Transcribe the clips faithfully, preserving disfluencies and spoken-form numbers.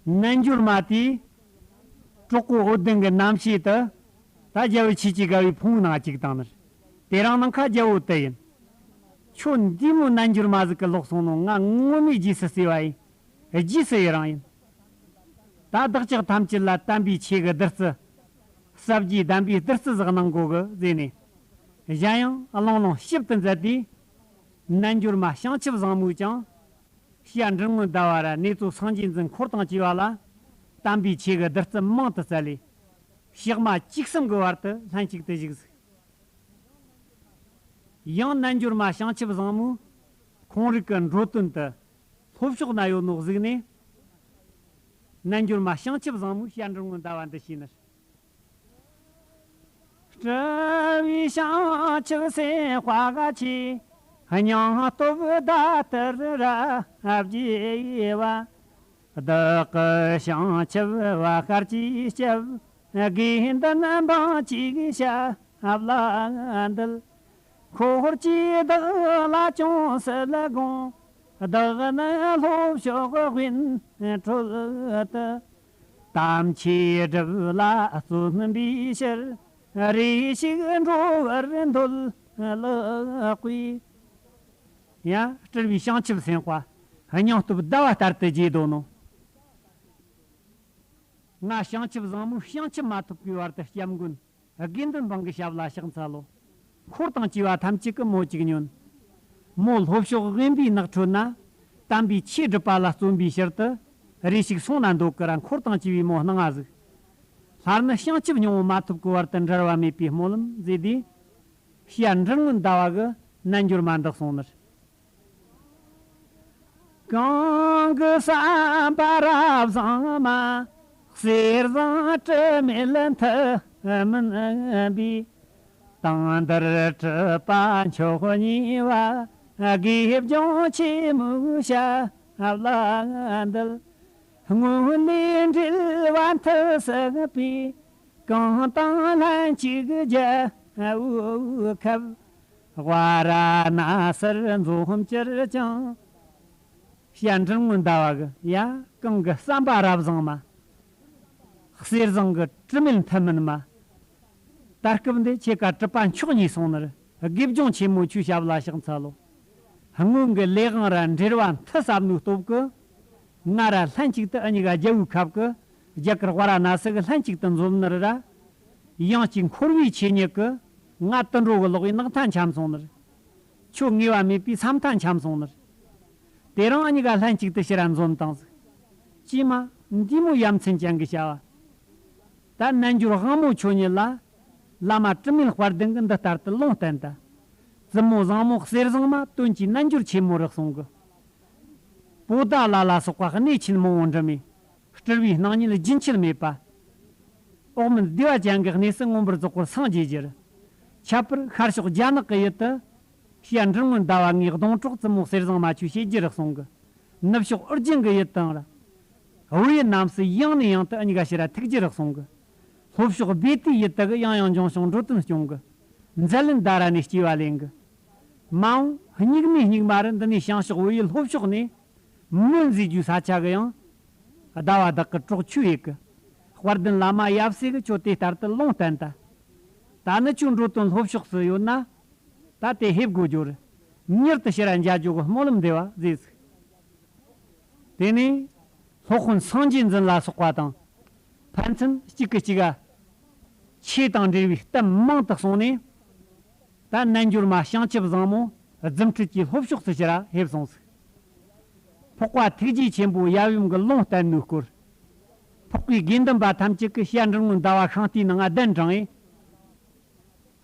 རྣལ་འབྱོར་མ་དེས་གྲོགས་པོ་འོད་ལྡན་གྱི་རྣམ་ཤེས་དུ། ད་རྒྱལ་བུ་ཆོས་ཀྱི་དགའ་བའི་ཕུང་པོའི་ནང་གཅིག་བཏང་ནི་རེད། དེ་རིང་ནངས་ཁ་རྒྱལ་བོ་དེ་ཡིན། ཁྱོད་འདི་མོ་རྣལ་འབྱོར་མ་ཟིག་གི་ལོག་སོང་ནོ། ང་ངོ་མས་རྗེས་སུ་བརྩེ་བ་ཡིན། རྗེས་སུ་ཡི་རང་ཡིན། ད་བདག་ཅག་ཐམས་ཅད་ལ་དམ་པའི་ཆོས་ཀྱི་བདུད་རྩི། ཟབ་རྒྱས་གདམས་པའི་བདུད་རྩི་ཟིག་གནང་དགོ་གི་ཟེར་ནས། གཞན་ཡང་བློང་བློང་ཞིབ་ཏུ་མཛད་དེ། རྣལ་འབྱོར་མ་བྱང་ཆུབ་བཟང་མོས་ཀྱང་། ཞི་འབྲིང་མགོན་ཟླ་བ་ར་གནས་གཙོ་སངས་རྒྱས་འཛིན་འཁོར་དང་བཅས་པ་ལ། དམ་པའི་ཆོས་ཀྱི་བདུད་རྩི་མང་དུ་སྩལ་ལས། ཞག་མ་བཅུ་གསུམ་གྱི་བར་དུ་ལྷན་ཅིག་ཏུ་བཞུགས་ཟིག། ཡང་རྣལ་འབྱོར་མ་བྱང་ཆུབ་བཟང་མོས་ཁོང་རིགས་ཀྱི་འགྲོ་དོན་དུ་ལྷོ་ཕྱོགས་ན་ཡོད་ནོ་གཟིགས་ནས། རྣལ་འབྱོར་མ་བྱང་ཆུབ་བཟང་མོས་ཞི་འབྲིང་མགོན་ཟླ་བ་འདི་བྱས་ནི། སྤྲུལ་པའི་བྱང་ཆུབ་སེམས་དཔའ་ག་ཆེ། སྙིང་སྟོབས་ཟླ་ལྟར་རབ་རྒྱས་པ། བདག་གི་བྱང་ཆུབ་བ་ཤར་གྱི་སྐྱབས། དགེ་འདུན་འབངས་ཀྱི་ཞབས་ལ་འདུད། འཁོར་གྱིས་བདག་ལ་ཅུང་ཟད་དགོངས། བདག་ནི་ལྷོ་ཕྱོགས་དབེན་ཁྲོད་དུ། དམ་ཆོས་སྒྲུབ་ལ་བརྩོན་པའི་ཕྱིར། རེ་ཞིག་འགྲོ་བར་འདོད་ལགས་ཀྱིས། ཡ། སྤྲུལ་པའི་བྱང་ཆུབ་སེམས་དཔའ། སྙིང་སྟོབས་ཟླ་བ་ལྟར་དུ་རྒྱས་འདོད་ནོ། ང་བྱང་ཆུབ་བཟང་མོས་བྱང་ཆུབ་མ་ཐོབ་པའི་བར་དུ་སྐྱབས་མགོན། དགེ་འདུན་འབངས་ཀྱི་ཞབས་ལ་ཕྱག་འཚལ་ལོ། འཁོར་དང་བཅས་པ་ཐམས་ཅད་ཀྱིས་མོ་གཅིག་ཉོན། མོ་ལྷོ་ཕྱོགས་དབེན་པའི་ནགས་ཁྲོད་ན། དམ་པའི་ཆོས་སྒྲུབ་པ་ལ་བརྩོན་པའི་ཕྱིར་དུ། རེ་ཞིག་སོང་ན་འདོད་ཀི་ར། འཁོར་དང་བཅས་པས་མོ་སྣང་ང་གཟིགས། སླར་ནི་བྱང་ཆུབ་སྙིང་པོ་མ་ཐོབ་ཀི་བར་དུ་འབྲལ་བ་མེད་པའི་སྨོན་ལམ་མཛད་དེ། ཞི་འབྲིང་མགོན་ཟླ་བ་གིས་རྣལ་འབྱོར་མ་འདི་གསུངས་ནི། གང་གི་བསམ་པ་རབ་བཟང་མ། གསེར་བཟང་དྲི་མེད་མཐུ་མིན་པའི། དུང་ལྡན་གྲུབ་པ་མཆོག་བརྙེས་པ། དགེ་སྦྱོང་ཆེན་མོའི་ཞབས་ལ་འདུད། སྔོན་ལས་འབྲེལ་བ་མཐུ་བསགས་པའི། གང་དང་ལྷན་ཅིག་རྒྱལ་པོའི་ཁབ། ཝཱ་ར་ཎཱ་སིར་འཛོམས་གྱུར་ཅིང་། ཞི་འབྲིང་མགོན་ཟླ་བ་གིས། ཡ། གང་གི་བསམ་པ་རབ་བཟང་མ། གསེར་བཟང་གི་དྲི་མེད་མཐུ་མིན་མ། ད་སྐབས་འདི་ཁྱེད་ཀ་གྲུབ་པ་མཆོག་བརྙེས་སོང་ནི། དགེ་སྦྱོང་ཆེན་མོ་ཁྱོའི་ཞབས་ལ་ཕྱག་འཚལ་ལོ། སྔོན་གྱི་ལས་དབང་ར་འབྲེལ་བ་མཐུ་བསགས་ནོའི་སྟོབས་ཀྱིས། ང་ར་ལྷན་ཅིག་ཏུ་འུ་གཉིས་ཀ་རྒྱལ་པོའི་ཁབ་ཀྱི་རྒྱ་གར་ཝཱ་ར་ཎཱ་སི་གི་ལྷན་ཅིག་ཏུ་འཛོམས་ནི་ར། ཡང་གཅིག་འཁོར་བའི་ཆོས་ཉིད་ཀྱིས། ང་དུད་འགྲོ་གི་ལོག་པའི་ནགས་མཐའ་འཁྱམས་སོང་ནི། ཁྱོད་ངེས་པ་མེད་པའི་ས་མཐའ་འཁྱམས་སོང་ནི། དེ་རིང་འུ་གཉིས་ཀ་ལྷན་ཅིག་ཏུ་ཕྱིར་ར་འཛོམས་བཏང་ཟིག། ཀྱེ་མ། འདི་མོ་ཡ་མཚན་ཅན་གྱི་བྱ་བ། ད་རྣལ་འབྱོར་དབང་མོ་ཁྱོད་ཉིད་ལ། བླ་མ་དྲི་མེད་དཔལ་ལྡན་གྱིས་འདི་ལྟར་དུ་ལུང་བསྟན་ཏ། བཙུན་མོ་བཟང་མོ་གསེར་བཟང་མ། དོན་གྱི་རྣལ་འབྱོར་ཆེན་མོ་རེད་གསུངས་གི། པོ་ཏ་ལ་ལ་སོགས་པ་གནས་ཆེན་མང་པོ་འགྲིམས་མེ། སྤྲུལ་པའི་སྣང་བརྙན་རྒྱུན་ཆད་མེད་པ། འོག་མིན་བདེ་བ་ཅན་གྱི་གནས་སུ་མངོན་པར་རྫོགས་པར་སངས་རྒྱས་ཀྱི་རེད། ཁྱད་པར་ཤར་ཕྱོགས་རྒྱ་ནག་གི་ཡུལ་དུ། ཞི་འབྲིང་མགོན་ཟླ་བ་ངའི་སྡོང་གྲོགས་བཙུན་མོ་གསེར་བཟང་མ་ཁྱོད་བྱེད་རྒྱུ་རེད་གསུངས་གི། ནུབ་ཕྱོགས་ཨོ་རྒྱན་གྱི་ཡུལ་དང་ར། བོད་ཡུལ་རྣམས་སུ་ཡང་ནས་ཡང་དུ་འུ་གཉིས་ཀ་ཕྱིར་ར་ཐུག་རྒྱུ་རེད་གསུངས་གི། ལྷོ་ཕྱོགས་སྦས་ཏའི་ཡུལ་དག་གི་ཡང་ཡང་འབྱུང་ཞིང་འགྲོ་དོན་སྐྱོང་གི། མཛད་ལེན་ད་ར་ནས་སྐྱེ་བ་ལེན་གི། མ་འོངས་སྙིགས་མའི་སྙིགས་མ་རུ་འདི་ནས་བྱང་ཕྱོགས་བོད་ཡུལ་ལྷོ་ཕྱོགས་ནས། མོན་ཟེར་རྒྱུའི་ས་ཆ་གི་ཡང་། ཟླ་བ་དག་གི་གྲོགས་ཁྱོད་ཡིན་གི། དཔལ་ལྡན་བླ་མ་ཡབ་སྲས་གིས་ཁྱོད་དེ་ལྟར་དུ་ལུང་བསྟན་ཏ། ད་ནི་ཁྱོད་འགྲོ་དོན་ལྷོ་ཕྱོགས་སུ་ཡོད་ན། ད་དེ་ཧེབ་དགོས་རྒྱུ་རེད། མྱུར་དུ་ཕྱིར་ར་མཇལ་རྒྱུ་གི་སྨོན་ལམ་འདེབས་པ་མཛད་ཟིག། དེ་ནས་སློབ་དཔོན་སངས་རྒྱས་འཛིན་ལ་སོགས་པ་དང་། ཕན་ཚུན་གཅིག་གིས་གཅིག་ག་ཆོས་དང་འབྲེལ་བའི་གཏམ་མང་དུ་གསུངས་ནས། ད་རྣལ་འབྱོར་མ་བྱང་ཆུབ་བཟང་མོ་རྫུ་འཕྲུལ་གྱིས་ལྷོ་ཕྱོགས་སུ་ཕྱིར་ར་ཕེབས་སོང་ཟིག། འཕགས་པ་ཐུགས་རྗེ་ཆེན་པོ་ཡབ་ཡུམ་གྱིས་ལུང་བསྟན་ནོའི་སྐོར། འཕགས་པའི་དགེ་འདུན་པ་ཐམས་ཅད་ཀྱིས་ཞི་འབྲིང་མགོན་ཟླ་བ་ཤིང་རྟའི་ནང་གདན་དྲངས་ཡས།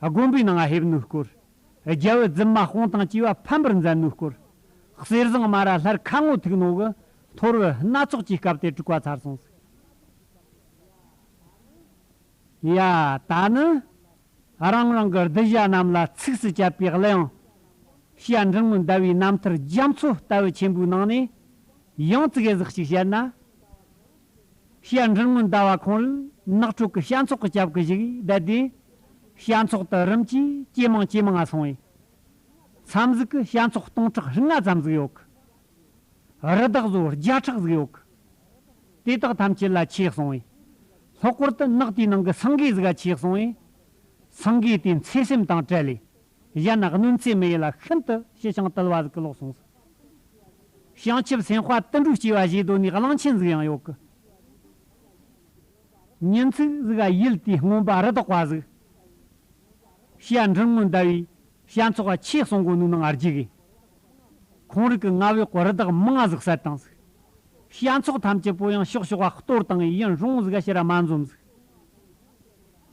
དགོན་པའི་ནང་ཕེབས་ནོའི་སྐོར། རྒྱལ་བུ་རྫུན་མ་སྤོང་དང་བཅས་པ་ཕམ་པར་མཛད་ནོའི་སྐོར། གསེར་བཟང་མ་ར་སླར་ཁ་ངོ་ཐུག་ནོ་གི་ཐོར་བུ་སྣ་ཚོགས་ཀྱི་སྐབས་དེ་དྲུག་པ་ཚར་སོང་ཟིག། ཡ། ད་ནི་རང་རང་གི་གདུལ་བྱ་རྣམས་ལ་ཚིགས་སུ་བཅད་པའི་གླུ་དབྱངས། ཞི་འབྲིང་མགོན་ཟླ་བའི་རྣམ་ཐར་རྒྱ་མཚོ་ལྟ་བུ་ཆེན་པོའི་ནང་ནས་ཡང་ཙི་གེ་ཟིག་ཅིག་བཤད་ན། ཞི་འབྲིང་མགོན་ཟླ་བ་ཁོང་རང་ནགས་ཁྲོད་ཀྱི་བྱ་ཚོགས་ཀྱི་སྐྱབས་ཀྱི་བཞུགས་བསྡད་དེ། བྱ་ཚོགས་དེ་རིམ་གྱིས་ཇེ་མང་ཇེ་མང་ང་སོང་བས། མཚམས་ཟིག་གི་བྱ་ཚོགས་སྟོང་ཕྲག་ལྔ་ཙམ་ཟིག་ཡོད་གི། རི་དྭགས་བཟོ་བརྒྱ་ཕྲག་ཟིག་ཡོད་གི། དེ་དག་ཐམས་ཅད་ལ་ཆོས་གསུངས་པས། ལྷག་པར་དུ་ནགས་དེའི་ནང་གི་སེང་གེ་ཟིག་ག་ཆོས་གསུངས་པས། སེང་གེ་དེའི་འཚེ་སེམས་དང་བྲལ་ལས། གཞན་གནོད་འཚེ་མི་ཡེད་ལ་ཤིན་ཏུ་ཞི་ཞིང་དུལ་བ་ཟིག་གི་ལོག་སོང་ཟིག། བྱང་ཆུབ་སེམས་དཔའ་དུད་འགྲོའི་སྐྱེ་བ་བཞེས་དོ་ནས་གླང་ཆེན་ཟིག་ཡང་ཡོད་གི། ཉིན་ཅིག་ཟིག་ག་ཡུལ་དེའི་རྔོན་པ་རི་དྭགས་པ་ཟིག། བྱ་འབྲི་སྔོན་ཟླ་བའི་བྱ་ཚོགས་ཀ་ཆོས་གསུང་གོ་ནོའི་ནང་ང་རྒྱུག་གི། ཁོང་རིགས་ཀྱི་མངའ་འོག་གི་རི་དྭགས་མང་ང་ཟིག་བསད་བཏང་ཟིག། བྱ་ཚོགས་ཐམས་ཅད་པོ་ཡང་ཕྱོགས་ཕྱོགས་ག་གཏོར་བཏང་ངས་ཡུན་རིང་ཟིག་ག་ཕྱིར་ར་མ་འཛོམས་ཟིག།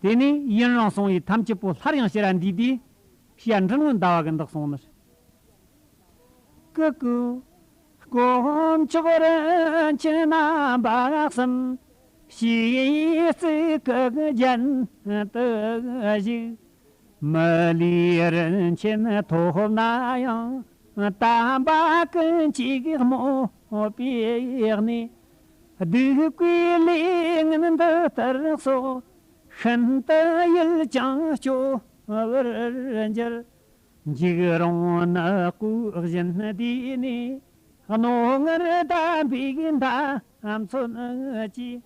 དེ་ནས་ཡུན་རིང་སོང་བས་ཐམས་ཅད་པོ་སླར་ཡང་ཕྱིར་ར་འདུས་དུས། བྱ་འབྲི་སྔོན་ཟླ་བ་གིས་འདི་གསུངས་ནི། ཀུ་ཀུ། དཀོན་མཆོག་རིན་ཆེན་རྣམ་པ་གསུམ། ཞེས་གཙིགས་ཀྱི་རྒྱན་དུ་བཞུགས། མི་ལུས་རིན་ཆེན་ཐོབ་ན་ཡང་། དམ་པ་ཀུན་གྱིས་དམོད་པའི་གནས། སྡིག་པའི་ལས་ངན་འདི་ལྟར་སོགས། ཤིན་ཏུ་ཡིད་ཀྱང་སྐྱོ་བར་འགྱུར། འཇིགས་རུང་ནག་པོའི་བཞིན་འདུས་ནས། རྣོ་ངར་ལྡན་པའི་འདམ་ཚོན་གྱིས།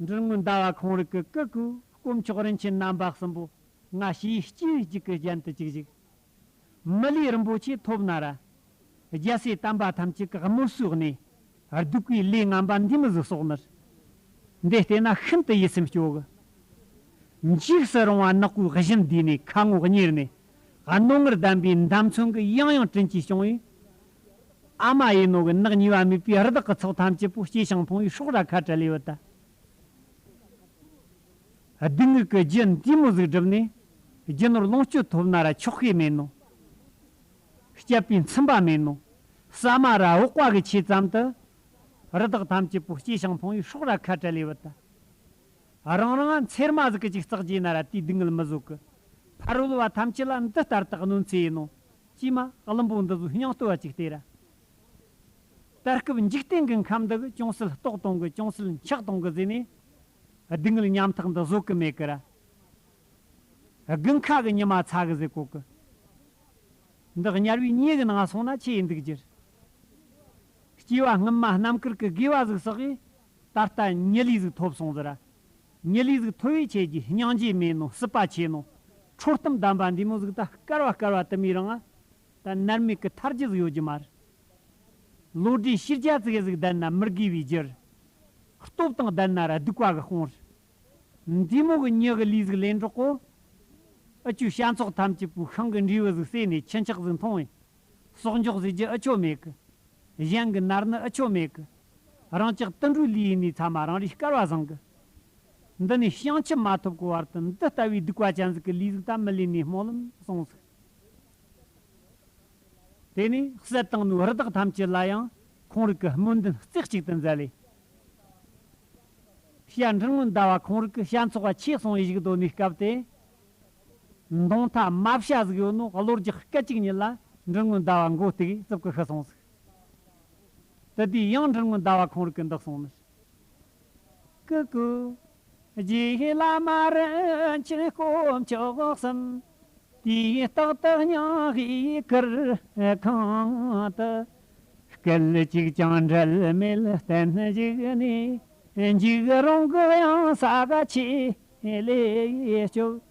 འབྲི་སྔོན་ཟླ་བ་ཁོང་རིགས་ཀྱིས་ཀུ་ཀུ། དཀོན་མཆོག་རིན་ཆེན་རྣམ་པ་གསུམ་པོ། ང་ཞེ་གཅིག་གཅིག་གི་རྒྱན་དུ་བཞུགས་ཤིག། མི་ལུས་རིན་པོ་ཆེ་ཐོབ་ན་ར། རྒྱལ་སྲས་དམ་པ་ཐམས་ཅད་ཀྱི་དམོད་བསྲུའི་གནས། སྡིག་པའི་ལས་ངན་པ་འདི་མོ་ཟིག་གསོག་ནི། འདི་བལྟས་ན་ཤིན་ཏུ་ཡིད་སེམས་སྐྱོ་གི། འཇིགས་སུ་རུང་བ་ནག་པོའི་བཞིན་འདུས་ནས་ཁ་ངོ་གཉེར་ནས། རྣོ་ངར་ལྡན་པའི་འདམ་ཚོན་གྱིས་ཡང་ཡང་བྲན་གྱིས་སྐྱོང་བས། ཨ་མ་ཡིན་ནོ་གི་ནག་ཉེས་པ་མེད་པའི་རི་དྭགས་ཀྱི་ཚོགས་ཐམས་ཅད་པོ་སྐྱེས་ཤིང་ཕུང་བའི་སྲོག་ར་ཁ་བྲལ་ལས་བུད་ད། སྡུག་བསྔལ་གྱི་རྒྱུ་འདི་མོ་ཟིག་བསྒྲུབས་ནས། རྒྱུ་ནོར་ལོངས་སྤྱོད་ཐོབ་ན་ར་ཆོག་ཤེས་མེད་ནོ། སྤྱད་པའི་ཚིམ་པ་མེད་ནོ། ཟ་མ་ར་འོག་པ་གི་ཆེད་ཙམ་དུ། རི་དྭགས་ཐམས་ཅད་པོ་སྐྱེས་ཤིང་ཕུང་བའི་སྲོག་ར་ཁ་བྲལ་ལས་བུད་ད། རང་རང་ཚེར་མ་ཟིག་གི་ཅིག་བརྩེགས་རྒྱས་ན་ར་དེའི་སྡུག་བསྔལ་མི་བཟོད་གི། ཕ་རོལ་བ་ཐམས་ཅད་ལ་འདི་ལྟར་དུ་གནོད་འཚེ་ཡིན་ནོ། ཅིས་མ་བླུན་པོ་འདི་ཚོའི་སྙིང་སྟོབས་བ་ཅིག་སྟེར་ར། ད་སྐབས་འཇིག་རྟེན་གྱི་ཁམས་འདི་གི་ཅུང་ཟད་ལྟོགས་གཏོང་གི། ཅུང་ཟད་འཁྱག་གཏོང་གི་ཟེར་ནས། སྡུག་བསྔལ་ཉམ་ཐག་འདི་བཟོད་གི་མེད་གི་ར། དགུན་ཁ་གི་ཉི་མ་ཚ་གི་ཟེར་གོ་གི། འདི་དམྱལ་བའི་ཉེ་གི་ནང་སོང་ན་ཆི་ཡིན་འདུག་རྒྱུ། སྐྱེ་བ་སྔོན་མ་རྣམ་དཀར་གི་དགེ་བ་ཟིག་བསགས་གི། ད་ལྟ་མྱི་ལུས་ཟིག་ཐོབ་སོང་ཟེར་ར། མྱི་ལུས་ཟིག་ཐོབ་བའི་ཆེད་ཀྱི་སྙིང་རྗེ་མེད་ནོ། སྲིད་པ་ཆེ་ནོ། འཕྲོད་བསྟེན་ལྡན་པ་འདི་མོ་ཟིག་ད་སྐལ་བ་སྐལ་བ་དུ་མའི་རིང་ང་། ད་མནར་མེད་ཀྱི་ཐར་རྒྱུ་ཟིག་ཡོད་རྒྱུ་མ་རེད། ལོ་ཟླའི་ཕྱི་རྒྱ་ཙིག་གེ་ཟིག་ལྡན་ན་མི་དགེ་བའི་རྒྱུ་རེད། སྟོབས་དང་ལྡན་ན་ར་སྡིག་པ་གི་དཔུང་རེད། འདི་མོ་གི་མྱི་གི་ལུས་ཟིག་ལེན་འགྲོ་གོ། ཨ་ཆུ་བྱ་ཚོགས་ཐམས་ཅད་པོའི་ཤིང་གི་འབྲས་བུ་ཟིག་ཟོས་ནས་ཁྱི་ཆག་ཟིག་མཐོང་བས། གསོག་འཇོག་ཟེར་རྒྱུ་ཨ་ཆོ་མེད་གི། གཞན་གི་ནར་ནི་ཨ་ཆོ་མེད་གི། རང་ཅག་དུད་འགྲོའི་ལུས་ཡིན་ནི་ཚང་མ་རང་རེའི་སྐལ་བ་བཟང་གི། འདི་ནས་བྱང་ཆུབ་མ་ཐོབ་གི་བར་དུ་འདི་ལྟ་བུའི་སྡིག་པ་ཅན་ཟིག་གི་ལུས་ཟིག་ད་མི་ལེན་ནི་སྨོན་ལམ་སོང་ཟིག། དེ་ནས་བསད་བཏང་ནོའི་རི་དྭགས་ཐམས་ཅད་ལ་ཡང་ཁོང་རིགས་ཀྱི་སྨོན་འདུན་རྩེ་གཅིག་ཏུ་མཛད་ལས། བྱ་འབྲི་སྔོན་ཟླ་བ་ཁོང་རིགས་ཀྱིས་བྱ་ཚོགས་པ་ཆོས་གསུང་བའི་བཞུགས་སྡོད་ནི་སྐབས་དེ། མདུང་ཐ་རྨ་བྱ་ཟིག་ཡོད་ནོ། གློ་རྒྱག་སྐད་ཅིག་ཉིད་ལ་འབྲི་སྔོན་ཟླ་བ་མགོ་གཏུགས་རྩིབ་ཀྱིས་ཤི་སོང་ཟིག། དེ་དུས་ཡང་འབྲི་སྔོན་ཟླ་བ་ཁོང་རིགས་ཀྱིས་འདི་གསུངས་ནི། ཀུ་ཀུ། རྗེ་བླ་མ་རིན་ཆེན་དཀོན་མཆོག་གསུམ། དུས་རྟག་ཏུ་སྙིང་གི་གུར་ཁང་དུ། སྐད་ཅིག་ཀྱང་འབྲལ་མེད་བརྟན་བཞུགས་ནས། འཇིགས་རུང་གི་གཡང་ས་ག་ཆེ་ལས་སྐྱོབ།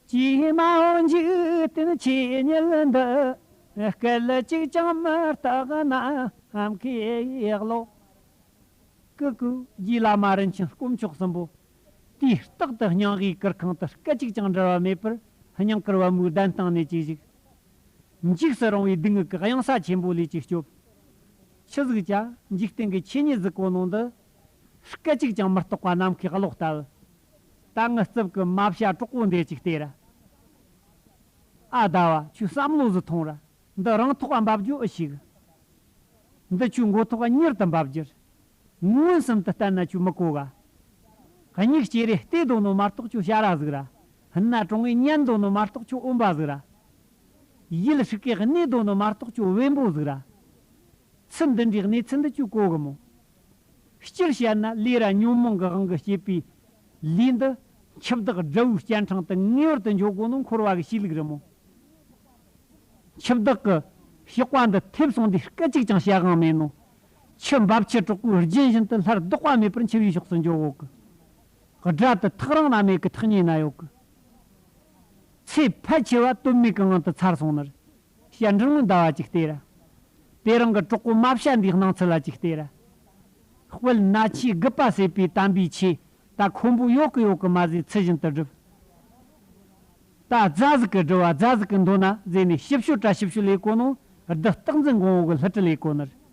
ཀྱེ་མ་འོ་འཇིག་རྟེན་ཆོས་ཉིད་འདི། སྐད་ཅིག་ཀྱང་མི་རྟག་ནམ་མཁའི་གློག། ཀུ་ཀུ། རྗེ་བླ་མ་རིན་ཆེན་དཀོན་མཆོག་གསུམ་པོ། དུས་རྟག་ཏུ་སྙིང་གའི་གུར་ཁང་དུ་སྐད་ཅིག་ཀྱང་འབྲལ་བ་མེད་པར་སྙིང་གར་བ་མོའི་གདན་སྟེང་ནས་ཅིག་བཞུགས། འཇིགས་སུ་རུང་བའི་སྡུག་བསྔལ་གྱི་གཡང་ས་ཆེན་པོ་ལས་ཅིག་སྐྱོབ། ཆི་ཟིག་བྱ། འཇིག་རྟེན་གྱི་ཆོས་ཉིད་ཟིག་གོ་ནོ་འདི། སྐད་ཅིག་ཀྱང་མི་རྟག་པ་ནམ་མཁའི་གློག་ལྟ་བུ། ད་ངི་རྩིབ་ཀྱི་རྨ་བྱ་གྲོགས་པོ་འདི་ཅིག་ལྟོས་ར། ཨ་ཟླ་བ། ཁྱོས་བསམ་བློ་ཟིག་ཐོངས་ར། འདི་རང་ཐོག་ག་འབབ་རྒྱུ་ཨེ་ཤེས་གི། འདི་ཁྱོའི་མགོ་ཐོག་ག་མྱུར་དུ་འབབ་རྒྱུ་རེད། མངོན་སུམ་དུ་བསྟན་ན་ཁྱོད་མི་གོ་ག། མྱིག་ཅེ་རེ་བལྟས་སྡོད་ནོ་མ་གཏོགས་ཁྱོད་ཞ་ར་ཟིག་ར། སྣ་དྲོངས་ངེ་ཉན་སྡོད་ནོ་མ་གཏོགས་ཁྱོད་འོན་པ་ཟིག་ར། ཡིད་ཧྲིག་གེ་གནས་སྡོད་ནོ་མ་གཏོགས་ཁྱོད་བེམ་པོ་ཟིག་ར། ཚུལ་འདི་འདྲའི་གནས་ཚུལ་འདི་ཁྱོད་གོ་གི་མོ། སྤྱིར་བཤད་ན་ལས་ར་ཉོན་མོངས་ཀྱི་དབང་གིས་སྐྱེས་པའི་ལས་འདི། འཆི་བདག་དགྲ་བོའི་སྤྱན་འཕྲང་དུ་ངེས་པར་དུ་འགྱོ་དགོས་ནོ་འཁོར་བ་གི་གཤིས་ལུགས་རེད་མོ། འཆི་བདག་གི་གཤོག་པ་འདི་ཐེབས་སོང་དུས་སྐད་ཅིག་ཀྱང་བཤད་དབང་མེད་ནོ། ཆུ་འབབ་ཆུ་གྲོག་པོའི་རྒྱུན་བཞིན་དུ་སླར་ལྡོག་པ་མེད་པར་འཆི་བའི་ཕྱོགས་སུ་འགྱོ་གོ་གི། དགྲ་དེ་ཐག་རིང་ན་མེད་གི། ཐག་ཉེ་ན་ཡོད་གི། ཚེ་ཕལ་ཆེ་བ་དོན་མེད་ཀྱི་ངང་དུ་ཚར་སོང་ནི་རེད། བྱ་འབྲིང་མོ་ཟླ་བ་ཅིག་ལྟོས་ར། དེ་རིང་གི་གྲོགས་པོ་རྨ་བྱ་འདིའི་སྣང་ཚུལ་ལ་ཅིག་ལྟོས་ར། དཔལ་ན་ཆུའི་རྒུད་པ་སེལ་བའི་དམ་པའི་ཆོས་ད་ཁོམ་པོ་ཡོད་གི་ཡོད་གི་མ་ཟད་ཚུལ་བཞིན་དུ་སྒྲུབ། ད་རྫ་ཟིག་གི་སྒྲུབ་པ་རྫ་ཟིག་གི་འདོན་ན་ཟེར་ནས་ཞིབ་ཤོད་ར་ཞིབ་ཤོད་ལས་གོ་ནོ། བདུད་སྟག་འཛིན་འགོང་བོ་གི་སླུ་བྲིད་ལས་གོ་ནི་རེད།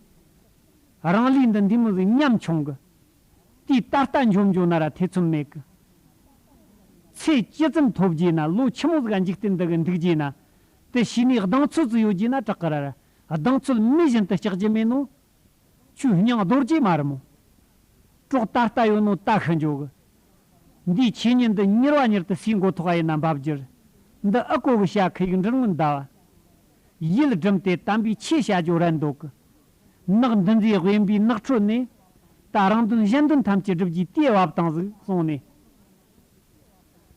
རང་ལུས་འདི་འདི་མོ་ཟིག་ཉམ་ཆུང་གི། དུས་ད་ལྟ་འཇོམས་འཇོག་ན་ར་ཐེ་ཚོམ་མེད་གི། ཚེ་ཇི་ཙམ་ཐོབ་རྒྱུ་ན། ལོ་ཆི་མོ་ཟིག་འཇིག་རྟེན་འདི་གི་འདུག་རྒྱུ་ན། དེ་ཤེས་ནས་གདེང་ཚོད་ཙིག་ཡོད་རྒྱུ་ན་དྲག་གི་ར་ར། གདེང་ཚོད་མེད་བཞིན་དུ་སྐྲག་རྒྱུ་མེད་ནོ། ཁྱོའི་སྙིང་རྡོ་རྗེ་མ་རེད་མོ། གྲོགས་ད་ལྟ་ཡོད་ནོ་ད་ཤི་འགྱོ་གི། འདིའི་ཆོས་ཉིད་འདི་མྱུར་བ་མྱུར་དུ་སུའི་མགོ་ཐོག་ཡིན་ན་འབབ་རྒྱུ་རེད། འདི་ཨ་ཀོ་གི་བྱ་ཁུ་ཡིག་འབྲིང་མོ་ཟླ་བ། ཡིད་སྒྲིམ་སྟེ་དམ་པའི་ཆོས་བྱ་རྒྱུ་རན་འདོད་གི། ནགས་འདི་ཚོའི་དབེན་པའི་ནགས་ཁྲོད་ནས། ད་རང་དོན་གཞན་དོན་ཐམས་ཅད་སྒྲུབ་རྒྱུའི་དུས་བབ་བཏང་ཟིག་གསུངས་ནས།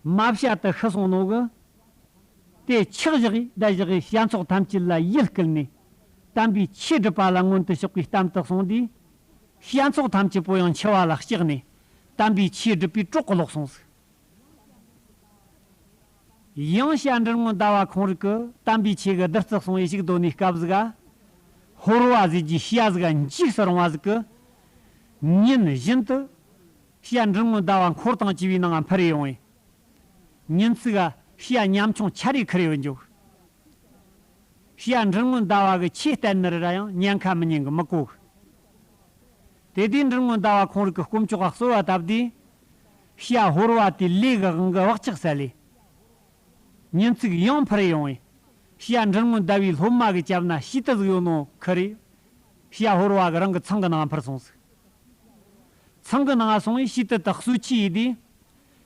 རྨ་བྱ་དེ་ཤི་སོང་ནོ་གི། དེ་ཆག་བཞག་གི་བསྡད་བཞག་གི་བྱ་ཚོགས་ཐམས་ཅད་ལ་ཡིད་བསྐུལ་ནས། དམ་པའི་ཆོས་སྒྲུབ་པ་ལ་མངོན་དུ་ཕྱོགས་པའི་གཏམ་དེ་གསུངས་དུས། བྱ་ཚོགས་ཐམས་ཅད་པོ་ཡང་འཆི་བ་ལ་སྐྲག་ནས། དམ་པའི་ཆོས་སྒྲུབ་པའི་གྲོགས་གི་ལོག་སོང་ཟིག་ཡང་བྱ་འབྲིང་མོ་ཟླ་བ་ཁོང་རིགས་ཀྱིས་དམ་པའི་ཆོས་ཀྱི་བདུད་རྩི་གསུང་བའི་ཞིག་སྡོད་ནས་སྐབས་ཟིག་ག། ཧོར་བ་ཟེར་རྒྱུའི་བྱ་ཟིག་འཇིགས་སུ་རུང་བ་ཟིག་གིས། ཉིན་བཞིན་དུ་བྱ་འབྲིང་མོ་ཟླ་བ་འཁོར་དང་བཅས་པའི་ནང་འཕུར་ཡོང་བས། ཉིན་ཅིག་ག་བྱ་ཉམ་ཆུང་ཆ་རེ་ཁུར་ཡོང་འཇུག་བྱ་འབྲིང་མོ་ཟླ་བ་གི་ཆོས་བསྟན་ནི་རེ་ར་ཡང་ཉན་ཁ་མི་ཉན་གི། མི་གོ་གི། དེ་དུས་འབྲིང་མོ་ཟླ་བ་ཁོང་རིགས་ཀྱིས་དཀོན་མཆོག་ག་གསོལ་བ་བཏབ་དུས། བྱ་ཧོར་བ་དེའི་ལུས་ཀྱི་དབང་གིས་བག་ཆགས་སད་ལས། ཉིན་ཅིག་ཡང་འཕུར་ཡོང་བས། བྱ་འབྲིང་མོ་ཟླ་བའི་སློབ་མ་གིས་བཅབ་ན་བྱིས་དུ་ཟིག་ཡོད་ནོ་ཁུར་རེ། བྱ་ཧོར་བ་གིས་རང་གི་ཚང་གི་ནང་འཕུར་སོང་ཟིག་ཚང་གི་ནང་སོང་བས་བྱིས་དུ་དག་གསོ་ཆི་ཡིན་དུས།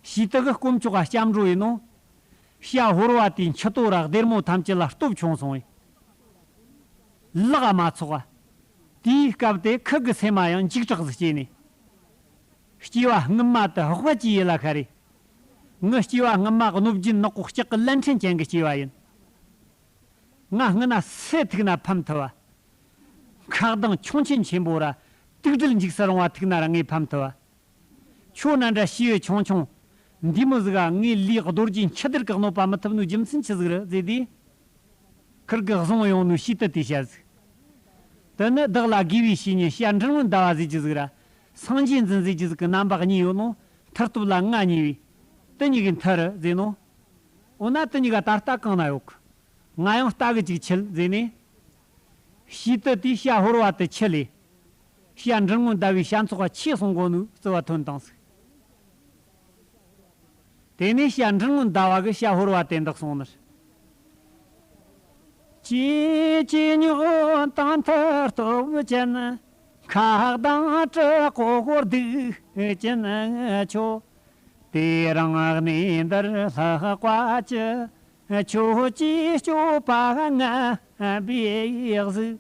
བྱིས་དུ་གིས་དཀོན་མཆོག་ག་སྐྱབས་འགྲོ་ཡིན་ནོ། བྱ་ཧོར་བ་དེའི་མཆུ་ཏོ་ར་སྡེར་མོ་ཐམས་ཅད་ལ་སྟོབས་ཆུང་སོང་བས། ལག་མ་ཚོགས་པ། དེའི་སྐབས་དེ་ཁུ་གི་སེམས་མ་ཡང་འཇིགས་སྐྲག་ཟིག་སྐྱེས་ནས། སྐྱེ་བ་སྔོན་མ་དེ་དཔའ་གི་ཡིད་ལ་ཤར་རེ། ངའི་སྐྱེ་བ་སྔོན་མ་གནོད་སྦྱིན་ནག་པོ་ལྕགས་ཀྱི་ལན་ཕྲན་ཅན་གྱི་སྐྱེ་བ་ཡིན། ང་སྔོན་ན་སུ་ཐུག་ན་ཕམ་ཐུབ་བ། མཁའ་ལྡིང་ཁྱུང་ཆེན་ཆེན་པོ་ར་དུག་སྦྲུལ་འཇིགས་སུ་རུང་བ་ཐུག་ན་ར་ངས་ཕམ་ཐུབ་བ། ཁྱོད་ན་འདྲ་བྱིས་པ་ཆུང་ཆུང་འདི་མོ་ཟིག་ག་ངའི་ལུས་རྡོ་རྗེ་འཆི་ལྟར་གི་གནོད་པ་མི་ཐུབ་ནོ་རྒྱུ་མཚན་ཆི་ཟིག་རེད་ཟེར་དུས། ཁུར་གིས་བཟུང་ཡོང་ནོ་བྱིས་དུ་དེ་བྱ་ཟིག་དེ་ནི་བདག་ལ་དགེ་བའི་བཤེས་གཉེན་བྱ་འབྲིང་མོ་ཟླ་བ་ཟེར་རྒྱུ་ཟིག་ར། སངས་རྒྱས་འཛིན་ཟེར་རྒྱུ་ཟིག་གི་རྣམ་པ་གཉིས་ཡོད་ནོ། མཐུ་སྟོབས་ལ་ང་ཉེ་བས། དེ་གཉིས་ཀྱི་མཐུ་རུ་ཟེར་ནོ། འོ་ན་དེ་གཉིས་ཀ་ད་ལྟ་གང་ན་ཡོད་གི། ང་ཡང་ལྟ་གི་ཅིག་ཁྱེར་ཟེར་ནས། བྱིས་དུ་དེས་བྱ་ཧོར་བ་དེ་ཁྱེར་ལས། བྱ་འབྲིང་མོ་ཟླ་བའི་བྱ་ཚོགས་པ་ཆས་སོང་གོ་ནོ་རྩི་བ་ཐོན་བཏང་ཟིག་དེ་ནས་བྱ་འབྲིང་མོ་ཟླ་བ་གིས་བྱ་ཧོར་བ་དེ་འདི་གསུངས་ནི་རེད། ཅེས་ཅི་ཉོན་དང་མཐུ་སྟོབས་ཅན། མཁའ་ལྡིང་དྲག་པོ་གདུག་ཅན་མཆོག་དེ་རིང་གནས་འདིར་ལྷགས་པ་ཅི། ཁྱོད་ཀྱིས་སྐྱོབ་པ་ངན་པའི་གཟུགས།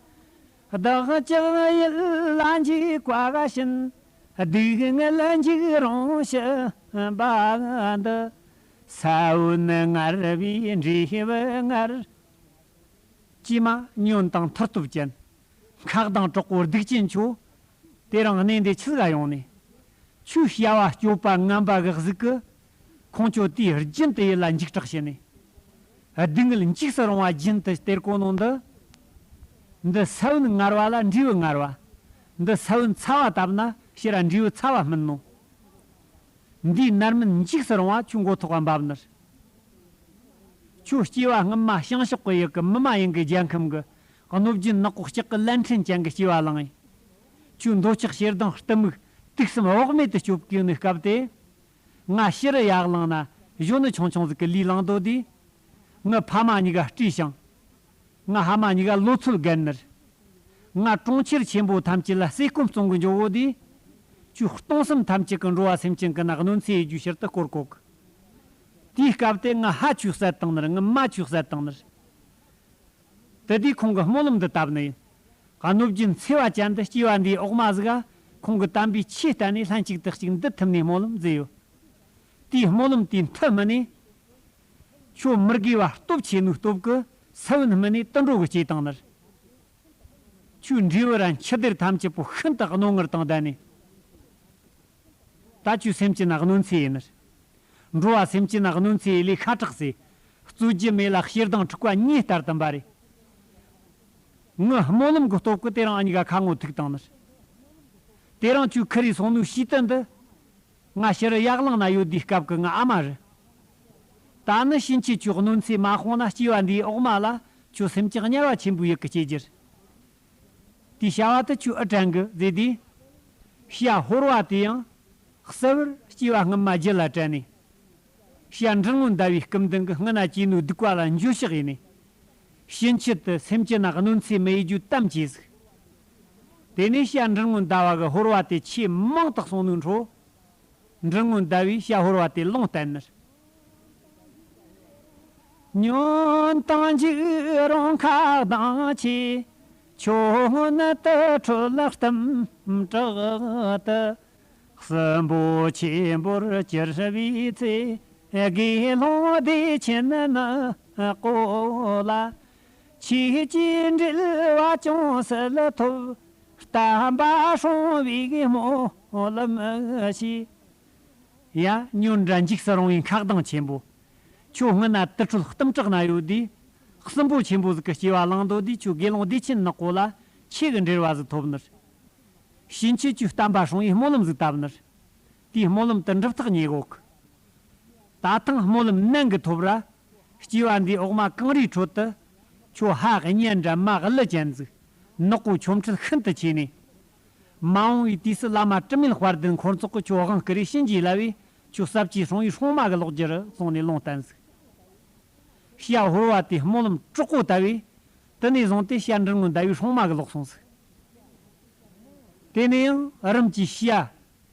བདག་ཅག་ཡིད་ལ་འཇིགས་པ་བཞིན། སྡུག་བསྔལ་འཇིགས་རུང་ཞི་བ་འདི། ས་བོན་ངར་བའི་འབྲས་བུ་ངར། ཅི་མ་ཉོན་དང་མཐུ་སྟོབས་ཅན། མཁའ་ལྡིང་དྲག་པོ་གདུག་ཅན་མཆོག་དེ་རིང་གནས་འདི་ཆི་ཟིག་ག་ཡོང་ནས། ཁྱོད་བྱ་བ་སྐྱོབ་པ་ངན་པ་གི་གཟུགས་ཀྱིས། ཁོང་ཁྱོད་དུས་རྒྱུན་དུ་ཡིད་ལ་འཇིགས་སྐྲག་བྱས་ནས། སྡུག་བསྔལ་འཇིགས་སུ་རུང་བ་རྒྱུན་དུ་སྟེར་གོ་ནོ་འདི། འདི་ས་བོན་ངར་བ་ལ་འབྲས་བུ་ངར་བ། འདི་ས་བོན་ཚ་བ་བཏབ་ན་ཕྱིར་ར་འབྲས་བུ་ཚ་བ་སྨིན་ནོ། འདིའི་རྣམ་སྨིན་འཇིགས་སུ་རུང་བ་ཁྱོད་མགོ་ཐོག་ག་འབབ་ནི་རེད། ཁྱོད་སྐྱེ་བ་སྔོན་མ་བྱང་ཕྱོགས་ཀྱི་ཡུལ་གྱི་མི་མ་ཡིན་གྱི་རྒྱལ་ཁམས་ཀྱི་གནོད་སྦྱིན་ནག་པོ་ལྕགས་ཀྱི་ལན་ཕྲན་ཅན་གྱི་སྐྱེ་བ་བླངས་ཡིན། ཁྱོད་འདོད་ཆགས་ཞེ་སྡང་གཏི་མུག་དུག་གསུམ་བག་མེད་དུ་སྐྱོབ་དགོས་ནི་སྐབས་དེ། ང་ཕྱི་རུ་ཡར་ལངས་ན་གཞོན་ནུ་ཆུང་ཆུང་ཟིག་གི་ལུས་བླངས་དོ་དེ། ངའི་ཕ་མ་གཉིས་ཀ་བཀྲེས་ཤིང་། ང་ཕ་མ་གཉིས་ཀ་ལོ་ཚོད་རྒན་ནི་རེད། ང་གྲོང་ཁྱེར་ཆེན་པོ་ཐམས་ཅད་ལ་ཟས་སྐོམ་བཙོང་གི་འགྱོ་གོ་དུས། ཁྱོད་སྟོང་གསུམ་ཐམས་ཅད་ཀྱི་འགྲོ་བ་སེམས་ཅན་གྱི་ནང་གནོད་འཚེ་ཡེད་རྒྱུའི་ཕྱིར་དུ་བསྐོར་གོ་གི། དེའི་སྐབས་དེ་ང་ཕ་ཁྱོད་བསད་བཏང་ནི་རེད། ངའི་མ་ཁྱོད་བསད་བཏང་ནི་རེད། དེ་དུས་ཁོང་གིས་སྨོན་ལམ་འདི་བཏབ་ནི་ཡིན། གནོད་སྦྱིན་འཚེ་བ་ཅན་དུ་སྐྱེ་བ་འདིའི་འོག་མ་ཟིག་ག་ཁོང་གིས་དམ་པའི་ཆོས་བསྟན་ནས་ལྷན་ཅིག་ཏུ་གཅིག་འདུ་ཐུབ་ནས་སྨོན་ལམ་མཛད་ཡོད། དེའི་སྨོན་ལམ་དེའི་མཐུ་སྨིན་ནས། ཁྱོད་མི་དགེ་བ་སྟོབས་ཆེ་ནོའི་སྟོབས་ཀྱིས་ས་བོན་སྨིན་ནས་དུད་འགྲོ་གི་སྐྱེས་བཏང་ནི་རེད། ཁྱོད་འབྲས་བུ་ར་འཆི་བདེར་ཐམས་ཅད་པོ་ཤིན་ཏུ་རྣོ་ངར་དང་ལྡན་ནས། ད་ཁྱོད་སེམས་ཅན་ན་གནོད་འཚེ་ཡིན་ནི། འགྲོ་བ་སེམས་ཅན་ན་གནོད་འཚེ་ཡི་ལས་ཤ་ཁྲག་ཟོས། རྩོད་རྒྱུ་མེད་ལ་ཞེ་སྡང་འཁྲུག་པ་ཉེ་ལྟར་དུ་འབར་རེ། ངའི་སྨོན་ལམ་གྱི་སྟོབས་ཀྱིས་དེ་རིང་འུ་གཉིས་ཀ་ཁ་ངོ་ཐུག་བཏང་ནི། དེ་རིང་ཁྱོད་ཁུར་རེ་སོང་ནོའི་ཤིས་ཏི་འདི། ང་ཕྱི་རུ་ཡར་གླིང་ན་ཡོད་དུས་སྐབས་ཀྱི་ངའི་ཨ་མ་རེད། ད་ནི་ཕྱིན་ཆད་ཁྱོད་གནོད་འཚེ་མ་སོང་ན་སྐྱེ་བ་འདིའི་འོག་མ་ལ་ཁྱོད་སེམས་ཅན་དམྱལ་བ་ཆེན་པོའི་ཡུལ་གྱི་སྐྱེ་རྒྱུ་རེད། དེའི་བྱ་བ་དེ་ཁྱོད་ཨེ་དྲན་གི་ཟེར་དུས། བྱ་ཕོར་བ་དེ་ཡང་གསལ་བར་སྐྱེ་བ་སྔོན་མ་རྒྱུད་ལ་དྲན་ནས། བྱ་འབྲིང་བུ་ཟླ་བའི་སྐུ་མདུན་གྱི་སྔུན་ན་སྐྱེས་ནོའི་སྡིག་པ་ལ་འགྱོད་བཤགས་ཡིན་ནས། ཕྱིན་ཆད་དུ་སེམས་ཅན་ན་གནོད་འཚེ་མི་ཡེད་རྒྱུའི་དམ་བཅས་ཟིག་དེ་ནས་བྱ་འབྲིང་བུ་ཟླ་བ་གི་ཕོར་བ་དེ་ཆེས་མང་དུ་སོང་ནོའི་འཕྲོ། འབྲིང་བུ་ཟླ་བས་བྱ་ཕོར་བ་དེ་ལུང་བསྟན་ནི། ཉོན་དང་འཇིགས་རུང་ཁ་གདངས་ཆེ། ཁྱོད་སྔོན་དུ་ཁྲོད་གཏུམ་དྲག་ཏུ། སྲིན་པོ་ཆེན་པོར་གྱུར་པའི་ཚེ། དགེ་སློང་བདེ་ཆེན་ནི་གོ་ལ། ཁྱེད་ཀྱི་འབྲེལ་བ་ཅུང་ཟད་ཐོབ། བསྟན་པ་སྲུང་བའི་སྨོན་ལམ་བྱས། ཡ། ཉོན་དྲ་འཇིགས་སུ་རུང་བའི་ཁ་གདངས་ཆེན་པོ། ཁྱོད་སྔོན་ན་དུར་ཁྲོད་གཏུམ་དྲག་ན་ཡོད་དུས། སྲིན་པོ་ཆེན་པོ་ཟིག་གི་སྐྱེ་བ་བླངས་འདོད་དུས་ཁྱོད་དགེ་སློང་བདེ་ཆེན་ནག་པོ་ལ་ཁྱེད་ཀྱི་འབྲེལ་བ་ཟིག་ཐོབ་ནི། ཕྱིན་ཆད་ཁྱོད་བསྟན་པ་སྲུང་བའི་སྨོན་ལམ་ཟིག་བཏབ་ནི། དེའི་སྨོན་ལམ་དུ་འགྲུབ་ཐག་ཉེ་གོ་གི། ད་ཐེངས་སྨོན་ལམ་ནན་གི་ཐོབ་ར། སྐྱེ་བ་འདིའི་འོག་མ་གངས་རིའི་ཁྲོད་དུ། ཁྱོད་ཧ་གཉན་འདྲ་མ་གླུ་ཅན་ཟིག་ནག་པོ་ཆོ་འཕྲུལ་ཤིན་ཏུ་ཆེ་ནས། མ་འོངས་པའི་དུས་སུ་བླ་མ་དྲི་མེད་དཔལ་ལྡན་འཁོར་ཚོགས་ཀྱིས་ཁྱོད་དབང་བསྐུར་རེ་གཤིན་རྗེའི་བླ་བས་ཁྱོད་ཟབ་ཆོས་སྲུང་བའི་སྲུང་མ་གི་ལོག་རྒྱུ་རེད་གསུངས་ནས་ལུང་བསྟན་ཟིག་བྱ་ཕོར་བ་དེའི་སྨོན་ལམ་དྲག་པོ་བཏབ་པས། དེ་ནས་བཟུང་སྟེ་བྱ་འབྲིང་བུ་ཟླ་བའི་སྲུང་མ་གི་ལོག་སོང་ཟིག་དེ་ནས་ཡང་རིམ་གྱིས་བྱ་